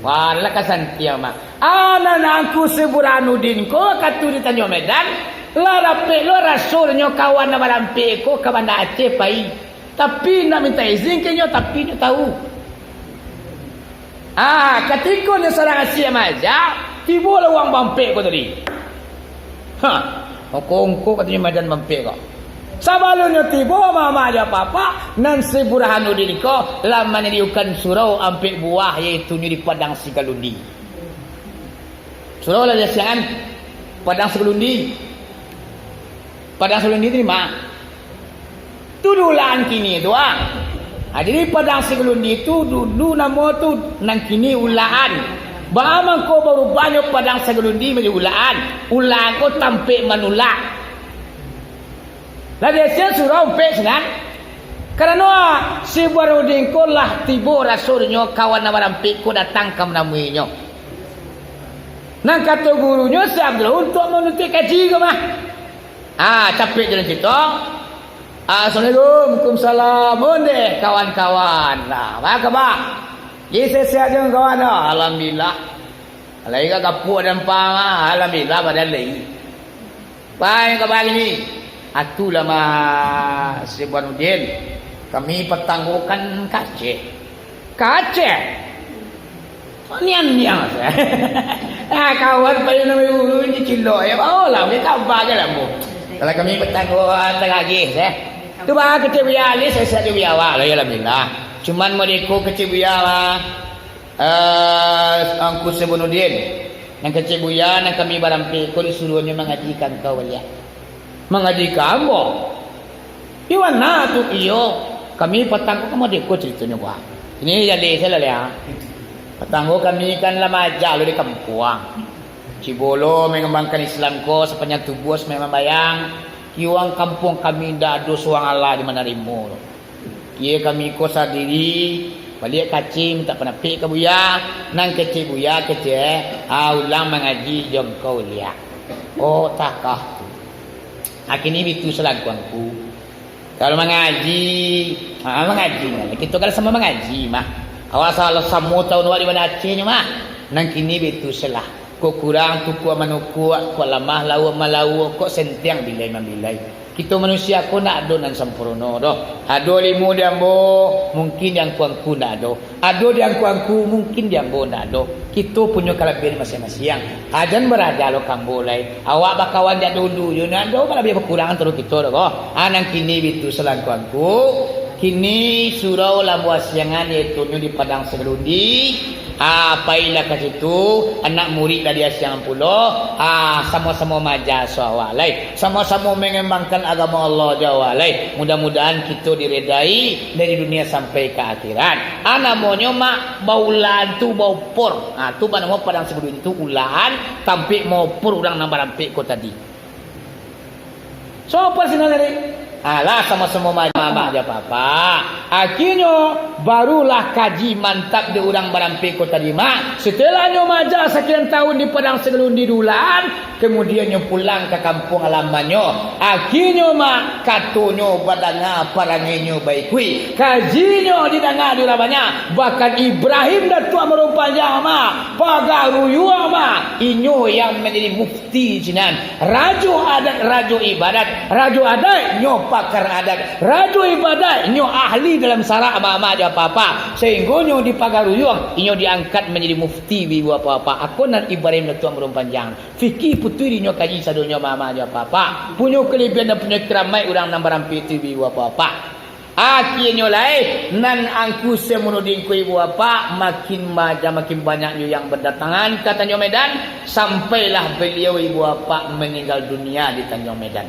Wah, lah ka santiang mah. Anak angku si Burhanuddin ko, wakatu di Tanjuang Medan, lah dapek lo rasulnyo kawan nan barampek ko ka Banda Aceh pai. Tapi, nak mintak izin ka inyo, tapi inyo tahu. Ah, katiko inyo sadang asiak maaja, tibolah urang barampek ko tadi. Ha, ongko-ongko katonyo madan barampek ko. Sabalunnyo tibo, mamak jo apak-apak, nan si Burhanuddin ko lah manyadiakan surau ampek buah, yaitunyo di Padang Sigalundi. Surau lah diasiakan Padang Sigalundi. Padang Sigalundi tu di ma? Tu di Ulakan kini tu, ah. Ha, jadi Padang Sigalundi tu dulu namo tu nan kini Ulakan. Baa mangko barubahnyo Padang Sigalundi manjadi Ulakan? Ulakan ko tampek manulak. Lah diasiakan surau ampek sinan. Karano, ah, si Burhanuddin ko lah tibo rasulnyo, kawan nan barampek ko datang ka manamuinyo. Nan kato gurunyo si Abdullah untuak manuntuik kaji ko mah. Ah, capek jalan carito. "Assalamualaikum." "Waalaikumsalam." "Ondeh, kawan-kawan. Nah, baa kaba?" "Sehat-sehat juo, kawan." "Alhamdulillah." "Lai ka kapuak dampang, ah. Alhamdulillah, badan lai." "Baa kaba kini?" "Atulah mah, si Burhanuddin. Kami patang ko kan ka Aceh." "Ka Aceh?" Nian-nian sajo. Ah, kawan payu namo guru ni cilok, yo. Baolah, ambiak kaba se lah, Bu. Kalau kami patang ko, ah, taragih sajo. Tu baa kecek buya, alih sehat-sehat juo buya awak lah, yo, alhamdulillah. Cuman modeko kecek buya, ah, eh, angku si Burhanuddin. Nan kecek buya, nan kami barampek ko disuruahnyo mangaji ka angkau baliak. Mangaji ka ambo? Di ma tu iyo? Kami patang ko, ka modeko caritonyo, Bang. Kini jaleh sajo lah, ah. Patang ko kami kan lah maaja lo di kampuang. Cubo lo mangambangkan Islam ko sapanjang tubuah sumbayang mambayang. Di urang kampuang kami indak ado surang alah di manarimo lo. Iyo kami ko sadiri, baliak ka Aceh mintak pandapek ka buya, nan kecek buya kecek, ah, ulang mangaji jo angkau liak. Oh, takah tu. Ah, kini bitu salangkuangku. Kalau mangaji, ah, mangaji mah. Kito kan samo mangaji mah. Awak salah samo tahu awak di Banda Aceh nyo mah. Nan kini bitu salah. Kok kurang tukuak manukuak, kok lamah lauak malauak, kok sentiang bilai mambilai. Kito manusia ko ndak ado nan sampurno doh. Ado ilmu di ambo, mungkin di angku-angku ndak ado. Ado di angku-angku, mungkin di ambo ndak ado. Kito punyo kalabiahan masiang-masiang. Ha, jan baraja lo ka ambo lai. Awak bakawan jak dulu, yo ndak ado balabiah bakurang antaro kito doh ko. Ha, nan kini bitu salah angku-angku. Kini surau lah buah siangan, yaitu nyo di Padang Sagalundi. Ah, pailah ka situ, anak murid lah diasiangan pulo. Ah, samo-samo maaja so awak lai. Samo-samo mangembangkan agamo Allah jo awak lai. Mudah-mudahan kito diredai dari dunia sampai ka akhirat. Ah, namonyo mak baulaan tu baupor. Ah, tu banamo Padang Sagalundi tu ulaan tampek maupor urang nan barampek ko tadi. So, apa sinan tadi? Alah, samo-samo ma-, mamak jo papa. Akhirnyo, barulah kaji mantap di urang barampek ko tadi, mak. Setelahnyo maaja sakian tahun di Padang Sagalundi di ulaan, kemudiannyo pulang ka kampuang halamannyo. Akhirnyo, mak, katonyo badanga, parangainyo baikuik. Kajinyo didanga di urang banyak. Bahkan Ibrahim Datuak Ambarun Panjang, mak, Pagaruyuang, mak, inyo yang manjadi mufti sinan. Rajo adat, rajo ibadat. Rajo adat, nyo pakar adat. Rajo ibadat, nyo ahli dalam sarak, mamak jo papa. Sahinggonyo di Pagaruyuang, inyo diangkat manjadi mufti, ibu bapak-bapak. Ako nan Ibrahim Datuak Ambarun Panjang. Fikih putuih dinyo kaji sadonyo, mamak jo papa. Punyo kalabiahan dan punyo kiramaik urang nan barampek tu, ibu bapak-bapak. Akhirnyo lai, nan Angku Syekh Munudin ko, ibu bapak, makin baja-, makin banyak juo yang badatangan ka Tanjuang Medan, sampailah baliau, ibu bapak, maninggal dunia di Tanjuang Medan.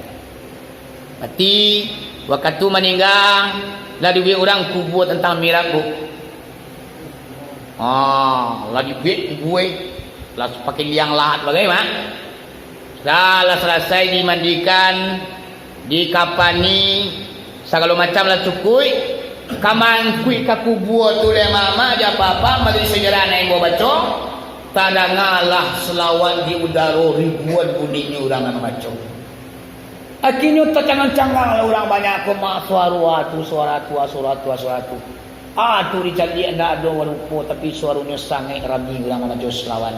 Mati, wakatu maningga, lah dibuek urang kubua tantang mirap, Bu. Ah, lah dibuek kubua, lah pakai liang lahat bagai, Mak. Lah, lah salasai dimandikan, dikapani, sagalo macam lah cukuik. Ka maangkuik ka kubua tu lai, mamak jo papa, majelis sejarah nan ambo baco, tadangalah salawat di udaro, ribuan buninyo urang nan mambaco. Akhirnyo tacangang-cangang lah urang banyak ko, mak, suaro a tu, suaro a tu, suaro a tu, suaro a tu. A tu dicaliak ndak ado barupo, tapi suaronyo sangaik rami urang mambaco salawat.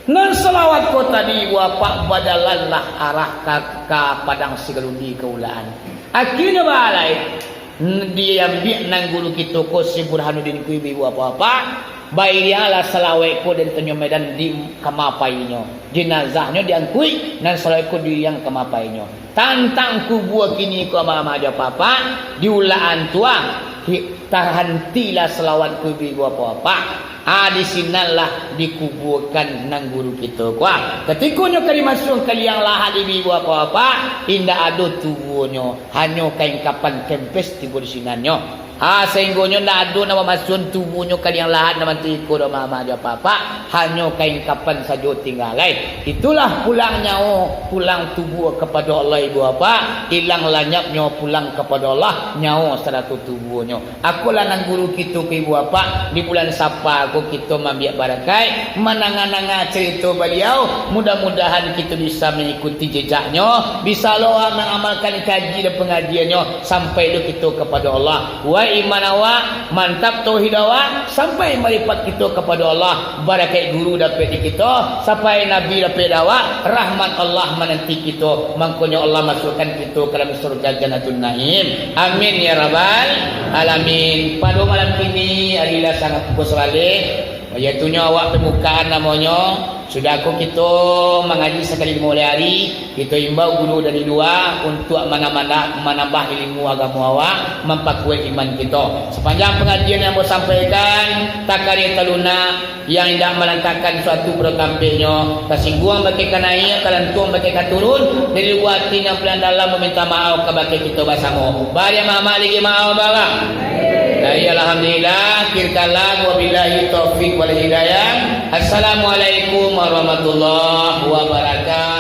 Nan salawat ko tadi, ibu bapak, bajalanlah arah ka, ka Padang Sagalundi ka ulaan. Akhirnyo baa lai, n-, diambiak nan guru kito ko, Syekh Burhanuddin ko, ibu bapak-bapak, bairianglah salawat ko dari Tanjuang Medan di ka mapainyo. Jenazahnyo diangkuik, nan salawat ko diiriang ka mapainyo. Tantang kubua kini ko, mamak jo papa, di ulaan tu, ah, hi-, tahantilah salawat ko, ibu bapak-bapak. Ah, di sinanlah dikubuakan nan guru kito ko. Ah, katikonyo ka dimasuakan ka liang lahat, ibu bapak-bapak, indak ado tubuahnyo, hanyo kain kapan kempes tibo di sinannyo. Ah, sahinggonyo ndak ado nan mamasuakan tubuahnyo ka liang lahat nan bantuak iko doh, mamak jo papa, hanyo kain kapan sajo tingga lai. Itulah pulang nyawo, pulang tubuah kapado Allah, ibu bapak, ilang lanyapnyo pulang kapado Allah, nyawo sarato tubuahnyo. Akolah nan guru kito ko, ibu bapak, di bulan Sapa ko kito maambiak barakaik, mandanga-ndanga carito baliau, mudah-mudahan kito bisa mangikuti jejaknyo, bisa lo mangamalkan kaji dan pangajiannyo, sampai lo kito kapado Allah. Kuaik iman awak, mantap tauhid awak, sampai maripat kito kapado Allah. Barakaik guru dapek di kito, sapai Nabi dapek di awak, rahmat Allah mananti kito. Mangkonyo Allah masuakkan kito ka dalam surga Jannatun Naim. Amin ya rabbal alamin. Pado malam kini, ari lah sangat pukua sabaleh, yaitunyo awak pambukaan namonyo. Sudah ko kito mangaji sakali mulai ari, kito imbau guru dari lua untuak manambah, manambah ilmu agamo awak, mampakuaik iman kito. Sapanjang pangajian yang ambo sampaikan, takadai talunak, yang indak malantakan suatu pado tampeknyo, tasingguang bakeh ka naiak, talantuang bakeh ka turun, dari lubuk ati nan paling dalam maminta maaf kabakeh kito basamo. Bari mamak lagi maaf, Abah. Dari alhamdulillah, akhir kalam, wabillahi taufik wal hidayah. Assalamualaikum warahmatullahi wabarakatuh.